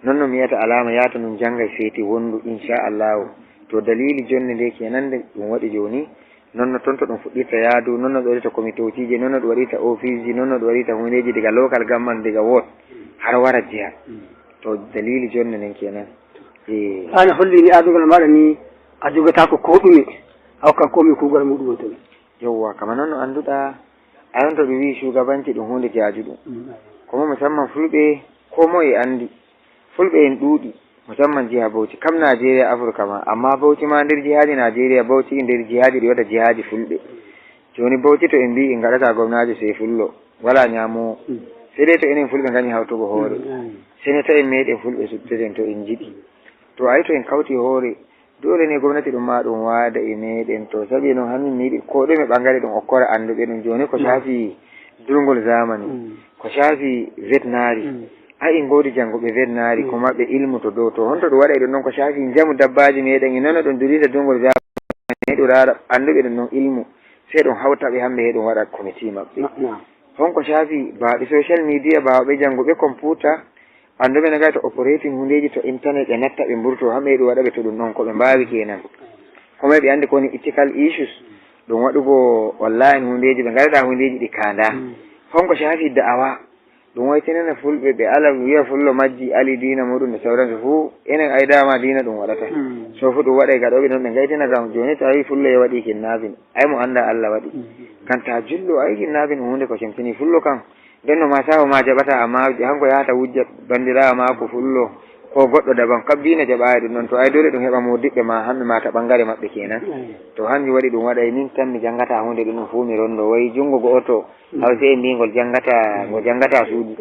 Non no mi yiyata alama yahata nun janngay seeti wondu, inchallahu. To dalili jonde nde kenan nde ɗum waɗi jooni. Non no ton to ɗum fuɗɗirta yaadu, non no ɗum waɗirta komitociji, non no ɗum waɗirta ofisji, non no ɗum waɗirta hundeji diga local government, diga ward har wara jiha. To dalili jonde nden kenan. Eh. An a hollini adugol maɗa ni a jogatako ko ɗume, a hokka komi kugal muɗum on tan. Yowwa, kama non no annduɗa, ayon to ɗum wi'i shugabanci ɗum hunde jajuɗum. Kuma musamman Fulɓe, ko moye andi. Fulɓe en ɗuuɗi, musamman jiha Bauchi, kam Najeriya, Afirka ma, amma Bauchi ma nder jihaji Najeriya, Bauchi nder jihaji ɗi wata jihaji Fulɓe. Joni Bauchi to en mbi en ngaɗata gomnajo sey Fullo, wala nyamowo. Sey dai to enen Fulɓe nganyi hawtugo hoore. Sey no to en meɗen Fulɓe sutteten to en jiɗi. To ayi to en kauti hoore, dole ne gomnati ɗum ma ɗum waada e meɗen to. Sabi non hanmin mi yiɗi ko ɗume ɓangare ɗum okkora annduɓe ɗum. Joni ko shafi durngol zamani, ko shafi veterinary. Ai en godi janguɓe veterinary, ko maɓɓe ilmu to dow to. Honto ɗum waɗa e ɗum ɗon ko shafi njamu dabbaji meɗen, e nono ɗum durita durngol zamani, ɗum rara annduɓe ɗum ɗon ilmu. Sey ɗum hawta ɓe hamɓe, he ɗum waɗa committee maɓɓe. Honko shafi baɓe social media, baɓe janguɓe computer, annduɓe no ngaɗata operating hundeji to internet, ɓe natta ɓe mburto, hamɓe ɗum waɗa ɓe to ɗum ɗon ko ɓe mbawi kenan. Ko may ɓe andi ko woni ethical issues, ɗum waɗugo online hundeji, ɓe ngaɗata hundeji ɗi kanda. Honko shafi da'awa, ɗum waytinana Fulɓe, ɓe ala wi'a Fullo majji, ali diina muɗum e sauransu fu, enen ai dama diina ɗum waɗata. So fu ɗum waɗa e gaɗoɓe non ɓe ngaytina kam, joni to a wi Fullo e waɗi kidnapping, ai mo anda Allah waɗi. Kan ta jullo ai kidnapping hunde ko semtini Fullo kan. Nden no ma saho ma jaɓata, amma hanko yahata wujja bandirawo mako Fullo ko goɗɗo daban, kabbina jaɓayi ɗum ɗon. To ai dole ɗum heɓa modiɓɓe ma hamɓe ma ta ɓangare maɓɓe kenan. To hanjum waɗi ɗum waɗa e min tan mi jangata hunde ɗum ɗum fu mi rondo, wayi jungo go'oto. Haw sey e mbingol jangata, ngo jangata suudu.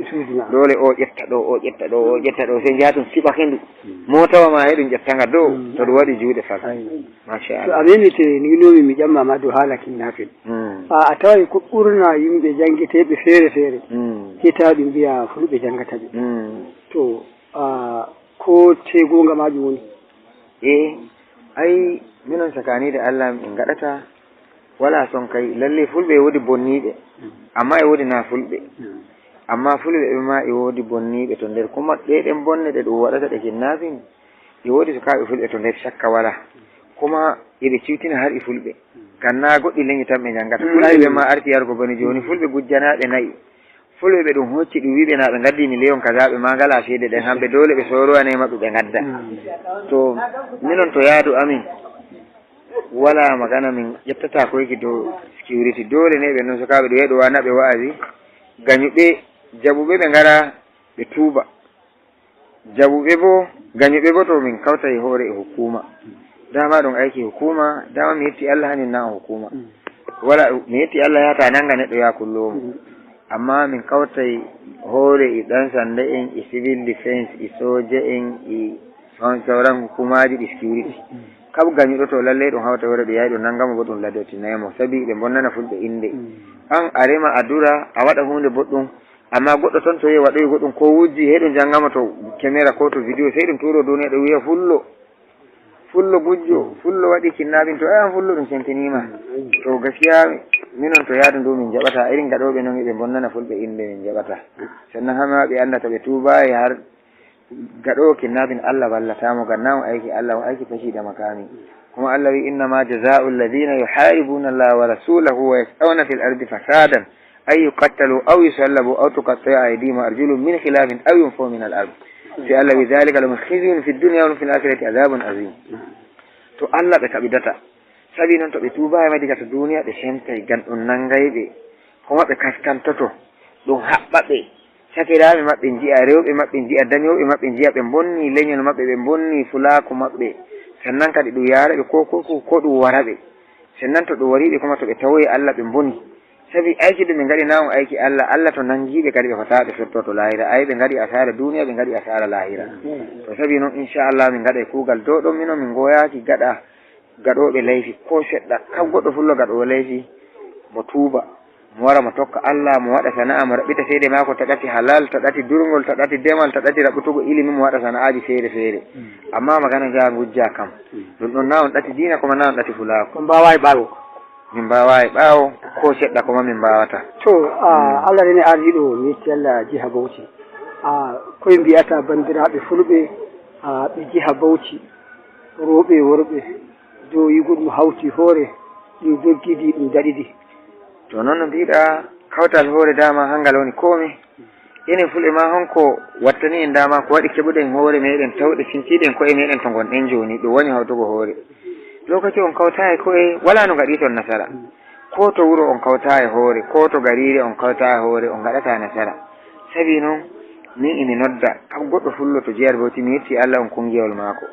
Dole o ƴetta ɗo, o ƴetta ɗo, o ƴetta ɗo, sey njaha ɗum siɓake ndu. Motawa ma e ɗum ƴetta nga dow, to ɗum waɗi juuɗe fal. Machallah. To a memite ni nomi mi ƴamma ma dow haala kidnapping. A, a taway ko ɓurna yimɓe janngeteeɓe feere feere, hitaɓe mbiya Fulɓe janngata ɓe. To, a, ko te goonga majum woni? E, ai, minon sakani da Allah min gaɗata, wala son kai. Lalle Fulɓe e wodi bonniɓe, amma e wodi na Fulɓe. Amma Fulɓe ɓe ma e wodi bonniɓe to nder. Kuma ɗe ɗen bonne ɗe ɗum waɗata ɗe kidnapping, e wodi sukaaɓe Fulɓe to nder, shakka wala. Kuma eɓe ciwtina har e Fulɓe. Kan na goɗɗi leñi tan ɓe njangata. Fulɓe ɓe ma arti yargo bone joni. Fulɓe gujjanaaɓe na'i. Fulɓe ɓe ɗum hocci ɗum wiɓe na ɓe ngaddi miliyon kaza, ɓe ma ngala ceede ɗen, hamɓe dole ɓe sorowane maɓɓe ɓe ngadda. To minon to yaadu amin, wala magana min ƴettata koyki dow security. Dole ne ɓe non sukaaɓe ɗum yeɗo wana ɓe wa'azi. Gañuɓe, jaɓuɓe ɓe ngara ɓe tuuba. Jaɓuɓe bo, gañuɓe bo to min kawta e hoore e hukuma. Dama ɗum aiki hukuma, dama mi yetti Allah hanin na hukuma. Wala mi yetti Allah yata nanga neɗɗo ya kullowo mo. Amma min kawtay hoore e ɗan sanda en, e civil defense, e soja en, e sauran hukumaaji ɗi security. Kab gañuɗo to lallay ɗum hawta hoore ɗum yahay ɗum nangamo bo ɗum laddotinay mo. Sabi ɓe bonnana fulɓe innde. An a rema a dura a waɗa huunde boɗɗum. Amma goɗɗo ton to yehi waɗoyi goɗɗum ko wujji he ɗum janngama to kemera ko to video sey ɗum tuuro duniya ɗo wiya fullo. Fullo gujjo, fullo waɗi kinnabin to an fullo ɗum sentiniima. To gaskiya minon to yaadu ndu min jaɓata irin gaɗooɓe non eɓe bonnana fulɓe innde min jaɓata. Sannan hama ɓe annda to ɓe tuubayi har gaɗoowo kinnabin Allah wallata mo gannaawo aiki Allah o aiki fashi da makami. Kuma Allah wi innama jaza'u alladhina yuharibuna Allah wa rasulahu wa yas'awna fil ardi fasadan ay yuqattalu aw yusallabu aw tuqatta'a aydihim wa arjuluhum min khilafin aw yunfaw min al ard. Sai Allah wi dhalika lahum khizyun fid dunya wa lahum fil akhirati adhabun azim. To Allah ɓe kaɓidata. Sabi non to ɓe tuubayi ma diga to duniya ɓe semtay gan ɗum nangay ɓe. Kuma ɓe kaskantoto ɗum haɓɓa ɓe. Sakiraaɓe maɓɓe nji'a, rewɓe maɓɓe nji'a, dañooɓe maɓɓe nji'a, ɓe mbonni leñol maɓɓe, ɓe mbonni fulaaku maɓɓe. Sannan kadi ɗum yaara ɓe ko ko ko ko ɗum wara ɓe. Sannan to ɗum wari ɓe kuma to ɓe tawoyi Allah ɓe mboni. Sabi aiki ɗum ɓe ngaɗi na on aiki Allah, Allah to nangi ɓe kadi ɓe fota ɓe sotto to lahira. Ay ɓe ngaɗi asara duniya ɓe ngaɗi asara lahira. To sabi noon inchallah min ngaɗa e kuugal dow ɗon minon min ngoyaaki gaɗa gaɗooɓe layfi ko seɗɗa. Kam goɗɗo fullo gaɗoowo layfi mo tuuba. Mo wara mo tokka Allah mo waɗa sana'a mo raɓɓita seede maako ta ɗati halal ta ɗati durngol ta ɗati demal ta ɗati raɓɓutugo ilimi mo waɗa sana'aaji feere feere. Amma magana jaa ngujja kam ɗum ɗon na on ɗati diina kuma na on ɗati fulaaku. Ko mbaawa e ɓaawo. Min mbaawa e ɓaawo ko seɗɗa kuma min mbaawata. To a Allah rene ardiɗo mi yetti Allah jiha bawti. A koye mbiyata banndiraaɓe fulɓe a ɓe jiha bawti rooɓe e worɓe dow yigol mo hawti hoore ɗum doggidi ɗum daɗidi. To noon no mbiɗa kawtal hoore dama hangal woni komi. Enen fulɓe ma honko wattani en dama ko waɗi keɓuɗen hoore meɗen tawɗe sintiɗen koye meɗen to gonɗen joni ɗum woni hawtugo hoore. Lokaci on kawta e koye wala no gaɗi ton nasara. Ko to wuro on kawta e hoore ko to garire on kawta e hoore on gaɗata nasara. Sabi noon min imi nodda kam goɗɗo fullo to jeer bawti mi yetti Allah on kungiyol maako.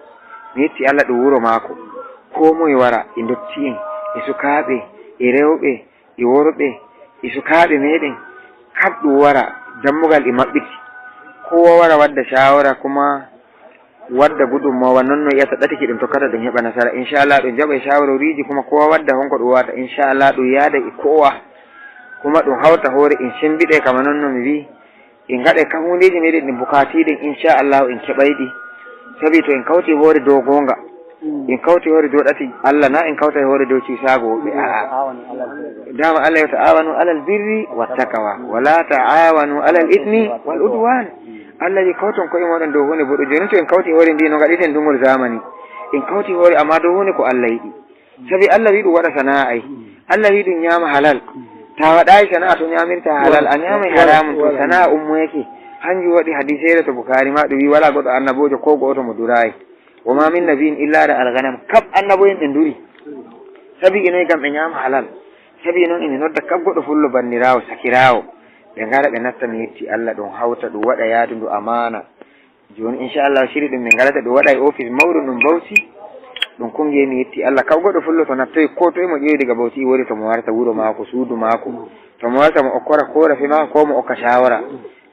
Mi yetti Allah ɗum wuro maako. Ko moye wara e ndotti'en e sukaaɓe e rewɓe e worɓe e sukaaɓe meɗen kam ɗum wara dammugal e maɓɓiti. Kowa wara wadda shawara kuma wadda gudunmawa non no yiyata ɗatiki ɗum tokkata ɗum heɓa nasara inchallah ɗum jaɓa e shawaroriji kuma kowa wadda honko ɗum wata inchallah ɗum yaada e kowa. Kuma ɗum hawta hoore in sembiɗe kama non no mi wi. En ngaɗay kam hundeeji meɗen ɗin bukatiɗen inchallahu en keɓay ɗi. Sabi to en kawti hoore dow goonga en kawti hoore dow ɗati Allah na en kawtay hoore dow ciisaago woɓɓe a'a. Dama Allah yo ta'awanu alal birri wattaqwa wala ta'awanu alal ithmi wal udwan. Allah wi kawton koye moɗon dow hunde boɗo joni to en kawti hoore ndi no gaɗiten dungol zamani. En kawti hoore amma dow hunde ko Allah yiɗi. Sabi Allah wi ɗum waɗa sana'a ay. Allah wi ɗum ñaama halal. Ta waɗayi sana'a to ñamirta halal a ñaamay haramun to sana'a ummoyake. Hanjum waɗi hadisere to Bukhari ma ɗum wi wala goɗɗo annabojo ko go'oto mo durayi. Wa ma min nabiyin illa da alghanam kab annaboyen ɓe duri. Sabi inoy gam ɓe ñaama halal. Sabi noon ene nodda kab goɗɗo fullo banndiraawo sakiraawo. Ɓe ngara ɓe natta mi yetti Allah ɗum hawta ɗum waɗa yaadundu amaana. Jooni inchallah siri ɗum min ngalata ɗum waɗa e office mawɗo ɗum bawti. Ɗum konngi mi yetti Allah kaw goɗɗo fullo to nattoyi ko toye mo ƴeewi daga bawti woni to mo warata wuro maako suudu maako. To mo warata mo okkora korafi maako ko mo okka shawara.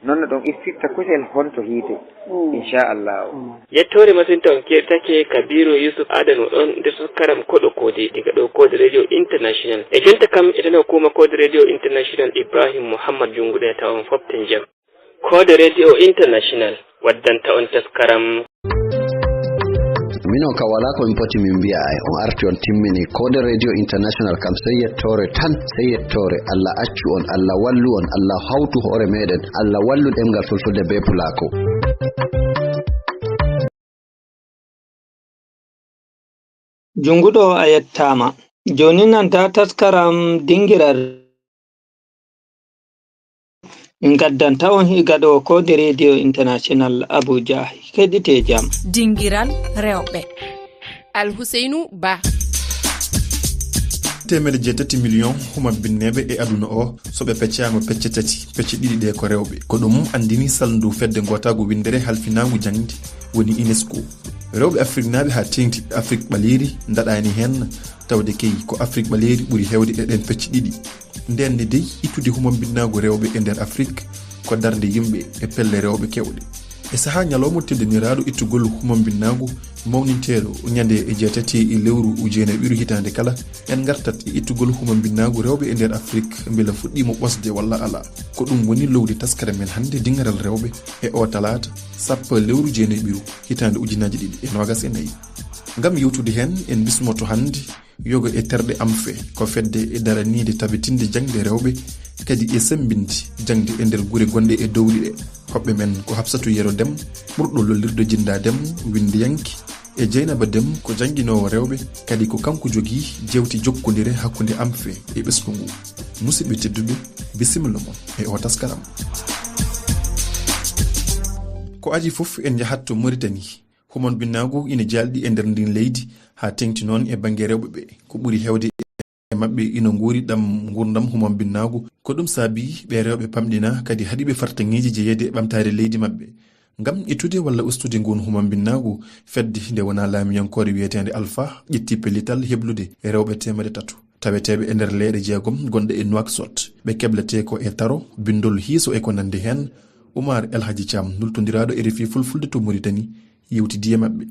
Noon no ɗum iftirta kusel honto hiite. Inchallah. Yettoore masin taw keɗtake kabiru yusuf adano ɗon nder sukaram koɗo koode daga ɗo koode radio international e jonta kam e tan hukuma koode radio international ibrahim mouhammad junguɗe taw on foften jam. Koode Radio International waddanta on taskaram. Minon kam walaa ko min poti min mbi'a ay on arti on timmini koode Radio International kam sey yettoore tan sey yettoore Allah accu on Allah wallu on Allah hawtu hoore meɗen Allah wallu ɗemngal fulfulde bee pulaako. Junnguɗo a yettaama. Jooni nanta taskaram dingiral min ngaddanta on higaɗo koode radio international abuja. Keɗite jam. Dingiral rewɓe. Alhuseynu Ba. Teemedde jeetati miliyoŋ humambinneeɓe e aduna o, so ɓe peccaama pecce tati, pecce ɗiɗi ɗee ko rewɓe. Ko ɗum anndini salndu fedde ngootaagu winndere halfinaangu jaŋde, woni UNESCO. Rewɓe Afriknaaɓe haa teeŋti Afrik ɓaleeri ndaɗaani heen, tawde kay ko Afrik ɓaleeri ɓuri heewde e ɗeen pecce ɗiɗi. Ndeen ne dey, ittude humambinnaagu rewɓe e nder Afrik ko darnde yimɓe e pelle rewɓe keewɗe. E sahaa ñalawma tedduninaaɗo ittugol humambinnaagu mawninteeɗo ñande e jeetati e lewru jeenayɓiru hitaande kala, en ngartat e ittugol humambinnaagu rewɓe e nder Afrik, mbela fuɗɗiima ɓosde walla alaa. Ko ɗum woni lowdi taskara men hannde, dingiral rewɓe, e o talaata sappo lewru jeenayɓiru hitaande ujunaaji ɗiɗi e noogas e nayi. Ngam yewtude heen, en bismoto hannde Yoga e terɗe am fee, ko fedde e daraniinde tabitinde jaŋde rewɓe, kadi e semmbinde jaŋde e nder gure gonɗe e dowri ɗe. Hoɓɓe men ko Hafsatu Yero Dem, ɓurɗo lollirde Jinnda Dem, winndiyanke, e Jeynaba Dem, ko jannginoowo rewɓe, kadi ko kanko jogii jewte jokkondire hakkunde am fee e ɓesngu ngu. Musidɓe tedduɓe, bisimilla mon e o taskaram. Ko adii fof, en njahat to Mauritanie. Humanbinnaagu ina jaalɗi e nder ndin leydi, haa teeŋti noon e bannge rewɓe ɓe. Ko ɓuri heewde e maɓɓe ina nguuri ɗam nguurndam humanbinnaagu. Ko ɗum saabii ɓe rewɓe pamɗinaa, kadi haɗiiɓe fartaŋŋeeji jeyeede e ɓamtaare leydi maɓɓe. Ngam ittude walla ustude nguun humanbinnaagu, fedde nde wonaa laamiyankoore wiyeteende Alpha ƴetti pellital heblude rewɓe teemedde tati taweteeɓe e nder leyɗe jeegom gonɗe e Nouakchott. Ɓe kebletee ko e taro, binndol hiiso e ko nanndi heen. Oumar El Hadji Thiam, nultondiraaɗo R F I Fulfulde to Mauritanie, yewtidii e maɓɓe.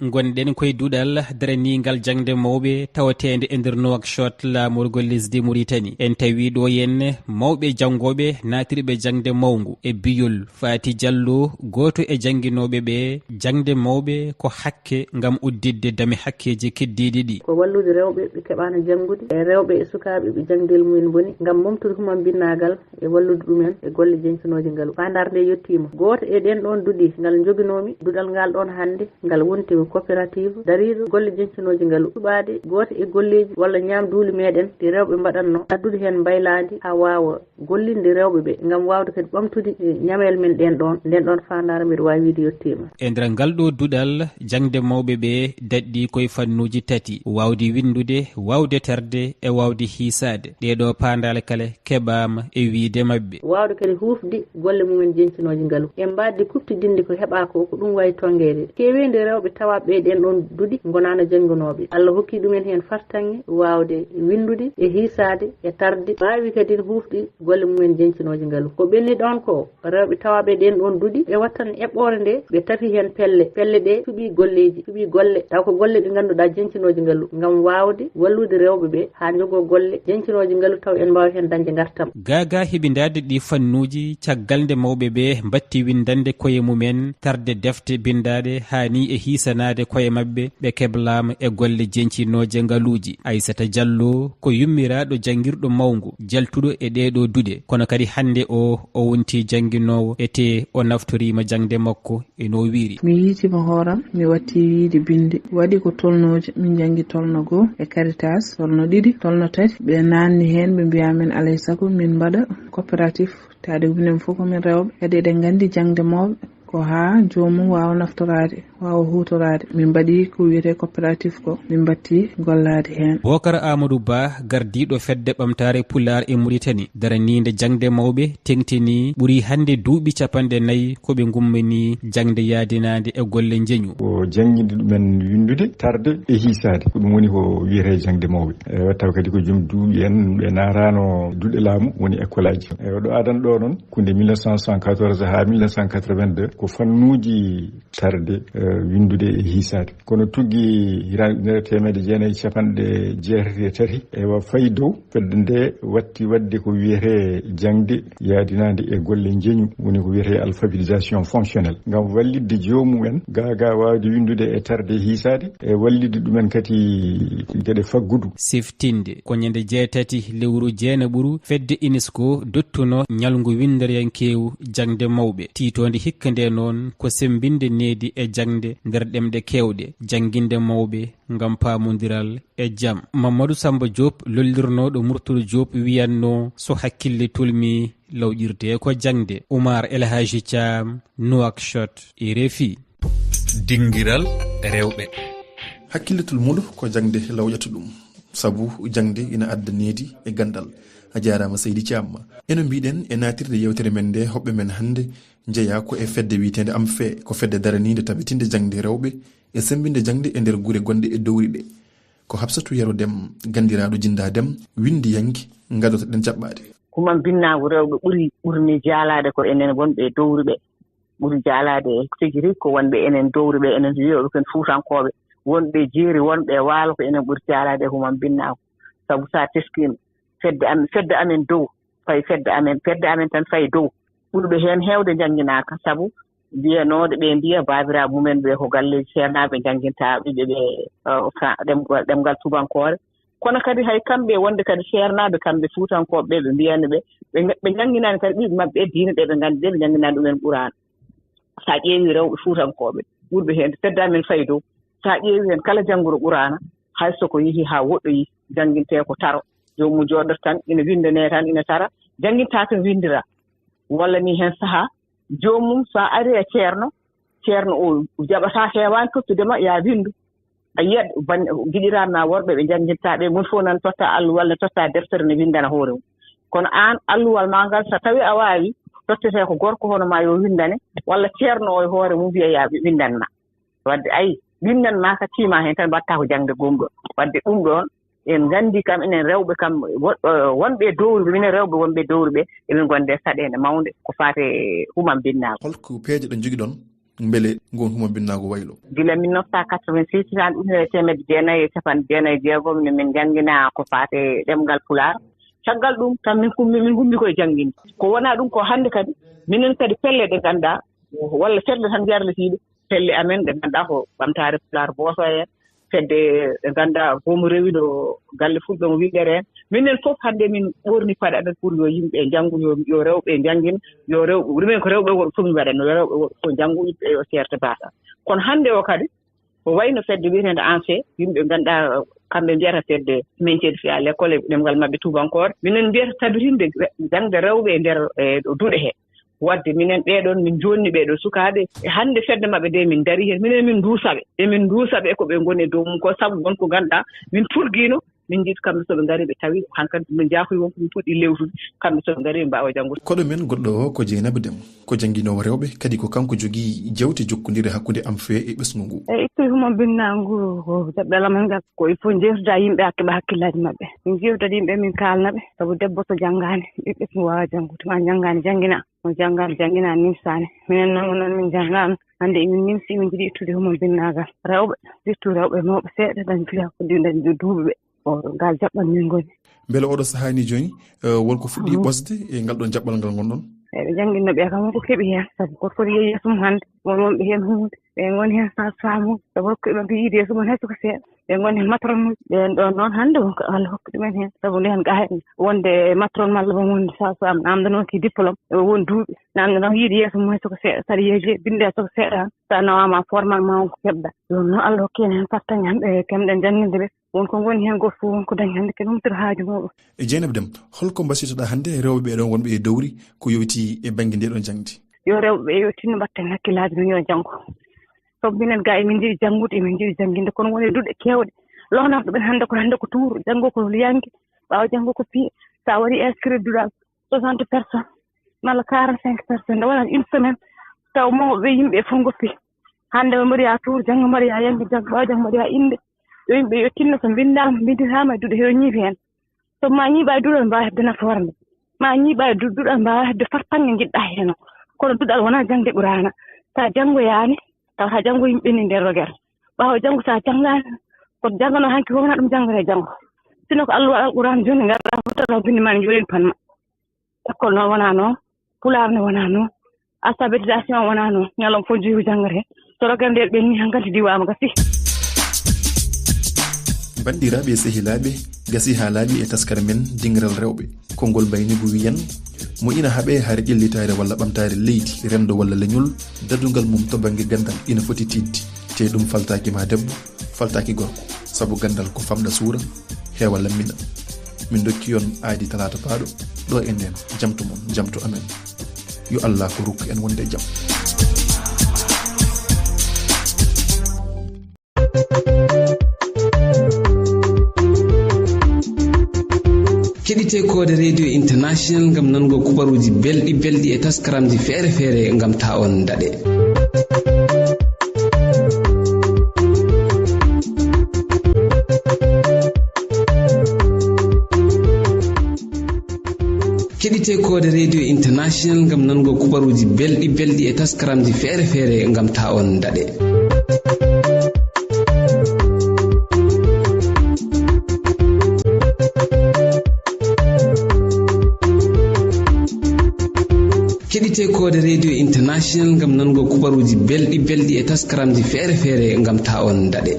Ngonɗen koye duɗal daraniingal jaŋde mawɓe tawateende e nder Nouakchott, laamorgo lesdi Mauritanie. En tawi ɗo heen mawɓe janngooɓe naatirɓe jaŋde mawngu e biyol. Faati Jallo, gooto e jannginooɓe ɓe, jaŋde mawɓe ko hakke ngam udditde dame hakkeeji keddiiɗi ɗi. Ko wallude rewɓe ɓe keɓaano janngude, e rewɓe e sukaaɓe ɓe jaŋde mumen boni, ngam momtude humanbinnaagal e wallude ɗumen e golle jeñtinooje ngalu. Faandaare nde yettiima. Gooto e ɗeen ɗoon duɗe ngal njoginoomi, duɗal ngal ɗoon hannde, ngal wonti ko coopérative dariiɗo golle jeñtinooje ngalu. Suɓaade gooto e golleeji walla ñaamduuli meɗen ɗi rewɓe mbaɗatnoo, addude heen mbaylaandi haa waawa gollinde rewɓe ɓe, ngam waawde kadi ɓamtude, eh, ñamel men ɗeen ɗoon, nden ɗoon faandaare mbiɗa waawi wiide yettiima. E nder ngal ɗo duɗal, jaŋde mawɓe ɓe daɗɗi koye fannuuji tati, waawde winndude, waawde terde e waawde hiisaade. Ɗee ɗo paandaale kala keɓaama e wiyde maɓɓe. Waawde kadi huufde golle mumen jeñtinooje ngalu. E mbaɗde kuɓtidinde ko heɓaa ko, ko ɗum wayi tonngeede. Keeweendi rewɓe tawaaɓe e ɗeen ɗoon duɗe ngonaano jannginooɓe. Allah hokki ɗumen heen fartaŋŋe waawde winndude e hiisaade e tarde. Mbaawi kadi huufde golle mumen jeñtinooje ngalu. Ko ɓenni ɗoon ko rewɓe tawaaɓe e ɗeen ɗoon duɗe, ɓe wattan eɓɓoore nde, ɓe tafi heen pelle. Pelle ɗe cuɓii golleeji, cuɓii golle. Taw ko golle ɗe ngannduɗaa jeñtinooje ngalu, ngam waawde wallude rewɓe ɓe haa njogoo golle jeñtinooje ngalu, taw en mbaawa heen dañde ngartam. Gaagaa heɓindaade ɗi fannuuji caggal nde mawɓe ɓe mbatti winndande koye mumen tarde defte binndaaɗe haa ni e hiisanaade koye maɓɓe, ɓe keblaama e golle jeñtinooje ngaluuji. Aysata Jallo ko yummiraaɗo janngirɗo mawngu, jaltuɗo e ɗee ɗo duɗe, kono kadi hannde o, o wonti jannginoowo, etee o naftoriima jaŋde makko e no wiiri. Mi yiitiima hooram, mi watti wiyde binnde. Waɗi ko tolnooji, min njanngi tolno goo e Caritas, tolno ɗiɗi, tolno tati. Ɓe naanni heen, ɓe mbiyaa min alaa e sago min mbaɗa coopérative, taade minen fof ko min rewɓe. Kadi eɗen nganndi jaŋde mawɓe ko haa joomum waawa naftoraade, waawa huutoraade. Min mbaɗi ko wiyetee coopérative ko, min mbatti gollaade heen. Bookar Amadou Ba, gardiiɗo Fedde Ɓamtaare Pulaar e Mauritanie, daraniinde jaŋde mawɓe, teŋtini ɓuri hannde duuɓi capanɗe nayi ko ɓe ngummanii jaŋde yaadinaande e golle njeñu. Ko jannginde ɗumen winndude, tarde e hiisaade. Ko ɗum woni ko wiyetee jaŋde mawɓe. E, tawa kadi ko joom duuɓi en, ɓe naataano duɗe laamu, woni école aji. E, ɗo adan ɗo noon, ko nde mille neuf cent soixante-quatorze haa mille neuf cent quatre-vingt-deux, ko fannuuji tarde, e, winndude e hiisaade. Kono tuggi hitaande ujunere teemedde jeenayi e capanɗe jeetati e tati, ewa, fayi dow, fedde nde watti waɗde ko wiyetee jaŋde yaadinaande e golle njeñu, woni ko wiyetee alphabétisation fonctionnelle, ngam wallitde joomum en gaagaa waawde winndude e tarde e hiisaade, e wallitde ɗumen kadi geɗe faggudu. Siftinde ko ñande jeetati lewru jeenaɓuru, fedde UNESCO dottuno ñalngu winndereyankeewu jaŋde mawɓe. Tiitoonde hikka nde noon ko semmbinde needi e jaŋde nder ɗemɗe keewɗe, jannginde mawɓe ngam paamondiral e jam. Mamadou Samba Diop, lollirnooɗo Murtuɗo Diop, wiyatno so hakkille tolnii, lawƴirtee ko jaŋde. Oumar El Hadji Thiam, Nouakchott, R F I. Dingiral rewɓe. Hakkille tolnooɗo ko jaŋde lawƴata ɗum, sabu jaŋde ina adda needi e ganndal. A jaaraama, Seydi Thiam. Eno mbiɗen e naatirde yeewtere men nde, hoɓɓe men hannde njeyaa ko e fedde wiyeteende am fee, ko fedde daraniinde tabitinde jaŋde rewɓe e semmbinde jaŋde e nder gure gonɗe e dowri ɗe. Ko Habsatou Yero Deme, ganndiraaɗo Jinnda Deme, winndi yannge, ngadotoɗen jaɓɓaade. Human binnaagu rewɓe ɓuri, ɓurni jaalaade ko enen wonɓe e dowri ɓe. Ɓuri jaalaade e tigi tigi ko wonɓe enen dowri ɓe, enen wiyooɓe kon Fuutankooɓe. Wonɓe jeeri, wonɓe e waalo ko enen ɓuri jaalaade e human binnaagu. Sabu so a teskiima, fedde am-, fedde amen dow, fayi fedde amen, fedde amen tan fayi dow. Ɓurɓe heen heewde njannginaaka, sabu mbiyanooɗo ɓe mbiya baabiraaɓe mumen ɓe ko galleeji seernaaɓe njannginta ɓiɓɓe ɓe, eh, fra-, ɗemngal, ɗemngal tubankoore. Kono kadi hay kamɓe wonde kadi seernaaɓe kamɓe Fuutankooɓe ɓe, ɓe mbiyani ɓe, ɓe, ɓe njannginaani kadi ɓiɓɓe maɓɓe e diine ɗe ɓe nganndi ɗe, ɓe njannginaani ɗumen Qur'aana. So a ƴeewi rewɓe Fuutankooɓe, ɓurɓe heen fedde amen fayi dow. So a ƴeewi heen kala jannguɗo Qur'aana, hay so ko yehi haa woɗɗoyi, janngintee ko taro. Joomum jooɗoto tan, ina winndanee tan, ina tara, janngintaa tan winndira. Walla ni heen sahaa, joomum so a ari e ceerno, ceerno o jaɓataa heewaani tottude ma, yaa winndu. A yiyat ban-, giɗiraaɓe ma worɓe ɓe njannginta ɓe, moni fof nan totta alluwal, ne totta deftere, ne winndana hoore mum. Kono aan, alluwal ma ngal, so tawi a waawi, tottetee ko gorko hono ma yo winndane, walla ceerno o e hoore mum wiya ya winndane ma. Wadde ay, winndane ma ka tiima heen tan mbaɗta ko jaŋde gomɗo. Wadde ɗum ɗoon, en nganndi kam enen rewɓe kam, wo-, eh, wonɓe e dowri ɓe, minen rewɓe wonɓe e dowri ɓe, emin ngonde e saɗeende mawnde ko faati e human binnaagu. Holko peeje ɗe njogiɗon? Mbele ngon human binnaagu waylo? Gila mille neuf cent quatre-vingt-six, hitaande ujunere e teemedde jeenayi e capanɗe jeenayi e jeegom, ne min njanngina ko faati e ɗemngal Pulaar. Caggal ɗum, tan min kummi, min ngummi koye jannginde. Ko wonaa ɗum, ko hannde kadi, minen kadi pelle ɗe ngannduɗaa, walla fedde tan jarlitiiɗe, pelle amen ɗe ngannduɗaa ko Ɓamtaare Pulaar Booso en, fedde ɗe ngannduɗaa goomu rewindo galle fulɓe mo winndere en. Minen fof hannde min ɓoorni paɗe amen pour yo yimɓe njanngu, yo, yo rewɓe njanngin, yo rewɓe, ɗumen ko rewɓe e worɓe fof min mbaɗatno, yo rewɓe e worɓe fof njanngu, yimɓe yo seerte baasa. Kono hannde o kadi, ko wayno fedde wiyeteende ANFE, yimɓe ngannduɗaa kamɓe mbiyata fedde maintien de filles à l'école e ɗemngal maɓɓe tubankoore. Minen mbiyata tabitinde jaŋde rewɓe e nder, e ɗo duɗe he. Wadde minen ɓeɗon, min jonni ɓeɗo sukaaɓe. E hannde fedde maɓɓe nde min ndarii heen, minen min nduusa ɓe. Emin nduusa ɓe ko ɓe ngoni e dow mum ko, sabu won ko ngannduɗaa min turgiino, min njiɗi kamɓe so ɓe ngarii ɓe tawi hankadi min njaakoyi won ko min puɗɗi lewtude, kamɓe so ɓe ngarii ɓe mbaawa janngude. Koɗo men goɗɗo o ko Jeynaba Dem, ko jannginoowo rewɓe, kadi ko kanko jogii jewte jokkondire hakkunde ANFE e ɓesngu ngu. E ittude human binnaagu ngu ko jaɓɓel amen ngal, ko il faut njewtida e yimɓe, hakke ɓe hakkillaaji maɓɓe. Min njewtida e yimɓe, min kaalna ɓe, sabu debbo so janngaani, ɓiɓɓe so waawa janngude, ma janngaani, janngina. Mo janngaani, jannginaani, nimsaani. Minen noon, noon min njanngaano. Hannde emin nimsi, emin njiɗi ittude human binnaagal. Rewɓe, surtout rewɓe mawɓe seeɗa, dañi fiya ko ɗi dañi ɗo duuɓi ɓe. O, ngal jaɓɓal min ngoni. Mbele oɗo sahaa ni jooni, eh, won ko fuɗɗi Mhm. ɓosde e ngal ɗon jaɓɓal ngal ngonɗon? Eɓe janngino ɓe kam, won ko keɓi heen. Sabu ko foti yehi yeeso mum hannde, won wonɓe heen huunde. Ɓe ngoni heen sage-femme, sabu rokkuɓe ɓe yiide yeeso mum hay soko seeɗa. Ɓe ngoni heen matron uji. Ɓeen ɗoon noon hannde won ko Allah hokki ɗumen heen. Sabu ndeen gaa heen wonde matron malla won wonde sage-femme, namdanoki diplôme, e won duuɓi. Namdanoki yiide yeeso mum hay soko seeɗa. Saɗa yeeje, binde soko seeɗa tan. Sa nawaama formal ma won ko keɓɗa. Ɗum noon Allah hokki en heen fartaŋŋe hannde, e kemɗen jannginde ɓe. Won ko ngoni heen gooto fof won ko dañi hannde kadi umtata haaju muɗum. E Jeynaba Dem, holko mbasiytoɗaa hannde rewɓe ɓee ɗoon wonɓe e dowri ko yowiti e bannge ndee ɗoon jaŋde? Yo rewɓe ɓe yo tinno mbatten hakkillaaji men yo janngo. Sabu minen gaa emin njiɗi janngude, emin njiɗi jannginde, kono won e duɗe keewɗe. Lohnata ɗumen hannde ko, hannde ko tuuru, janngo ko liyanke, ɓaawo janngo ko piye. Sa waɗi inscrit duɗal soixante personnes, malla quarante-cinq personnes, nde wonata une semaine, taw mawɓe ɓe yimɓe fof ngoppi. Hannde ɓe mbaɗoya tuuru, janngo mbaɗoya yannde, janngo ɓaawo janngo mbaɗoya innde. Yo yimɓe yo tinno so mbinndaama, mbinnditaama e duɗe, yo ñiiɓ heen. Sabu ma ñiiɓa e duɗal mbaawa hedde nafoore nde. Ma ñiiɓa e du-, duɗal mbaawa hedde fartaŋŋe njiɗɗa heen o. Kono duɗal wonaa jaŋde Quraana. Sa janngoyaani, tawata janngo yimɓe ni nder rogere. Ɓaawo janngo sa janngaani, ko jannganoo hanki ko wonaa ɗum janngata e janngo. Sino ko Allah waɗa Quraana jooni ngarɗa fof tawa binndi ma ne jooɗi panma. École noon wonaa noon, Pulaar ne wonaa noon, alphabétisation wonaa noon, ñalawma fof joyi ko janngata heen. So rogere nde ɓenni hankadi diwaama gasi. Banndiraaɓe e sehilaaɓe, gasi haa laaɓi e taskara men dingiral rewɓe. Konngol mbaynigu wiyan, mo ina haɓee hare ƴellitaare walla ɓamtaare leydi, renndo walla leñol, dadungal mum to bannge ganndal ina foti tiiɗde. Te ɗum faltaaki ma debbo, faltaaki gorko, sabu ganndal ko famɗa suura, heewa lammina. Min ndokki on aadi talaata paaɗo, ɗo e ndeen, jamto mon, jamto amen. Yo Allah ko rokku en wonde e jam. Keɗite Koode Radio International ngam nango kubaruuji belɗi belɗi e taskaramji feere feere ngam ta on daɗe. Keɗite Koode Radio International ngam nango kubaruuji belɗi belɗi e taskaramji feere feere ngam ta on daɗe. Keɗite Koode Radio International ngam nango kubaruuji belɗi belɗi e taskaramji feere feere ngam ta on daɗe.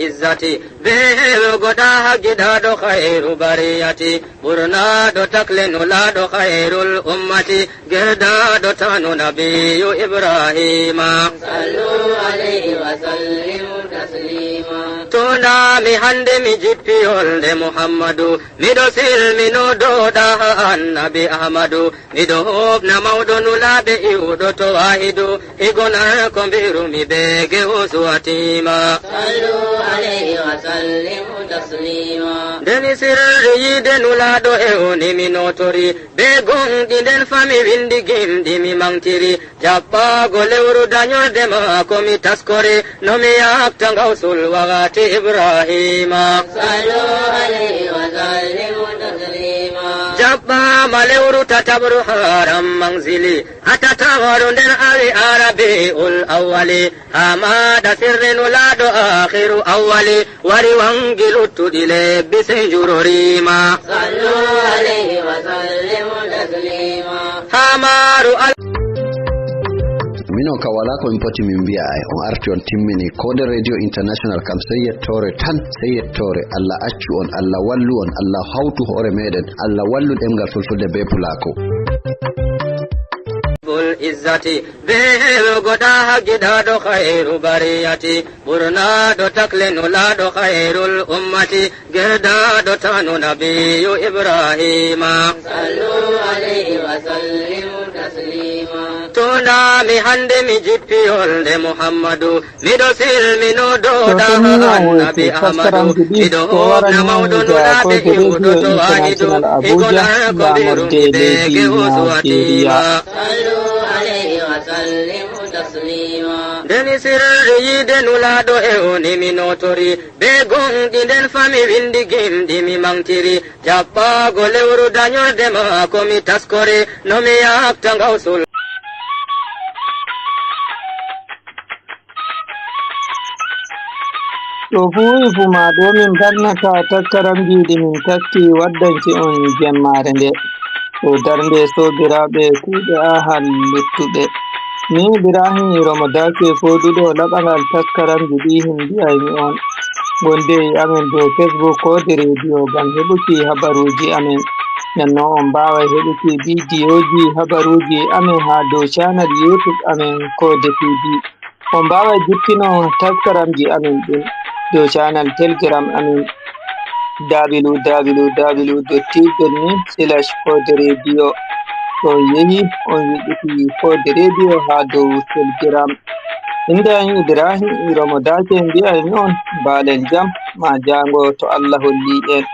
Izzati, be heewego ɗa haggiɗaɗo khairu bariyati, ɓurnaɗo takle nulaɗo khairul ummati, gerdaɗo tanu nabiyu Ibrahima. Sallu alayhi wa sallimu taslima. Tunda mi hande mi jippi yolde Muhammadu, miɗo silmino dow ɗaha annabi Ahmadu, miɗo hofna mawɗo nulaɓe iwɗo to wahidu, igonar ko mbirumi be gewo suwatima. Sallu alayhi wa sallimu taslima. Ndeni sirri yiide nulaɗo e oni mi notori, be gonɗi nden fami windi gimɗi mi mantiri, jaɓɓaago lewru danyorde maako mi taskori, no mi yakta ngawsul wakati Ibrahima. Sallu alayhi wa sallimu taslima. Jaɓɓaama lewru tataɓru haram manzili, a tataɓru nden awi arabi'ul awwali, haa maɗa sirri nulaɗo akhiru awwali, wari wangi luttuɗi lebbi sey njurorima. Sallu alayhi wa sallimu taslima. Haa maaru al- Minon ka wala ko min poti min mbiya ay, on arti on timmini. Koode Radio International kam sey yettoore tan, sey yettoore. Allah accu on, Allah wallu on, Allah hawtu hoore meɗen, Allah wallu ɗemngal fulfulde be pulako. Bul izzati, be heewego ɗa haggiɗaɗo khairu bariyati, ɓurnaɗo takle nulaɗo khairul ummati, gerdaɗo tanu nabiyu Ibrahima. Sallu alayhi wa sallimu taslima. Tunda mi hande mi jippi yolde Muhammadu, miɗo silmino dow ɗaha annabi Ahmadu, miɗo hofna mawɗo nulaɓe iwɗo to wahidu, igonar ko mbirumi be gewo suwatima. Sallu alayhi wa sallimu taslima. Ndeni sirri yiide nulaɗo e oni mi notori, be gonɗi nden fami windi gimɗi mi mantiri, jaɓɓaago lewru danyorde maako mi taskori, no mi yakta ngawsul. Ɗo fuu e fuu ma ɗo min mbarnata taskaramji ɗi min taski waddanki on jemmaare nde. Ɗo darnde soobiraaɓe kuuɗe ahal luttuɓe. Min Ibrahim Romo Dake fooduɗo laɓangal taskaramji ɗi hin mbiyaymi on. Gonde e amen dow Facebook Koode Radio ngam heɓuki habaruuji amen. Nden non on mbaaway heɓuki bidiyooji habaruuji amen haa dow channel YouTube amen Koode T V. On mbaaway jippino taskaramji amen ɗin dow channel Telegram amen, www.tv.me/kooderadio. To on yehi, on wiɗɗiti Koode Radio haa dow Telegram. Innde am Ibrahim Iromo Dake, mbiyaymi on mbaalen jam, maa jaango to Allah holli en.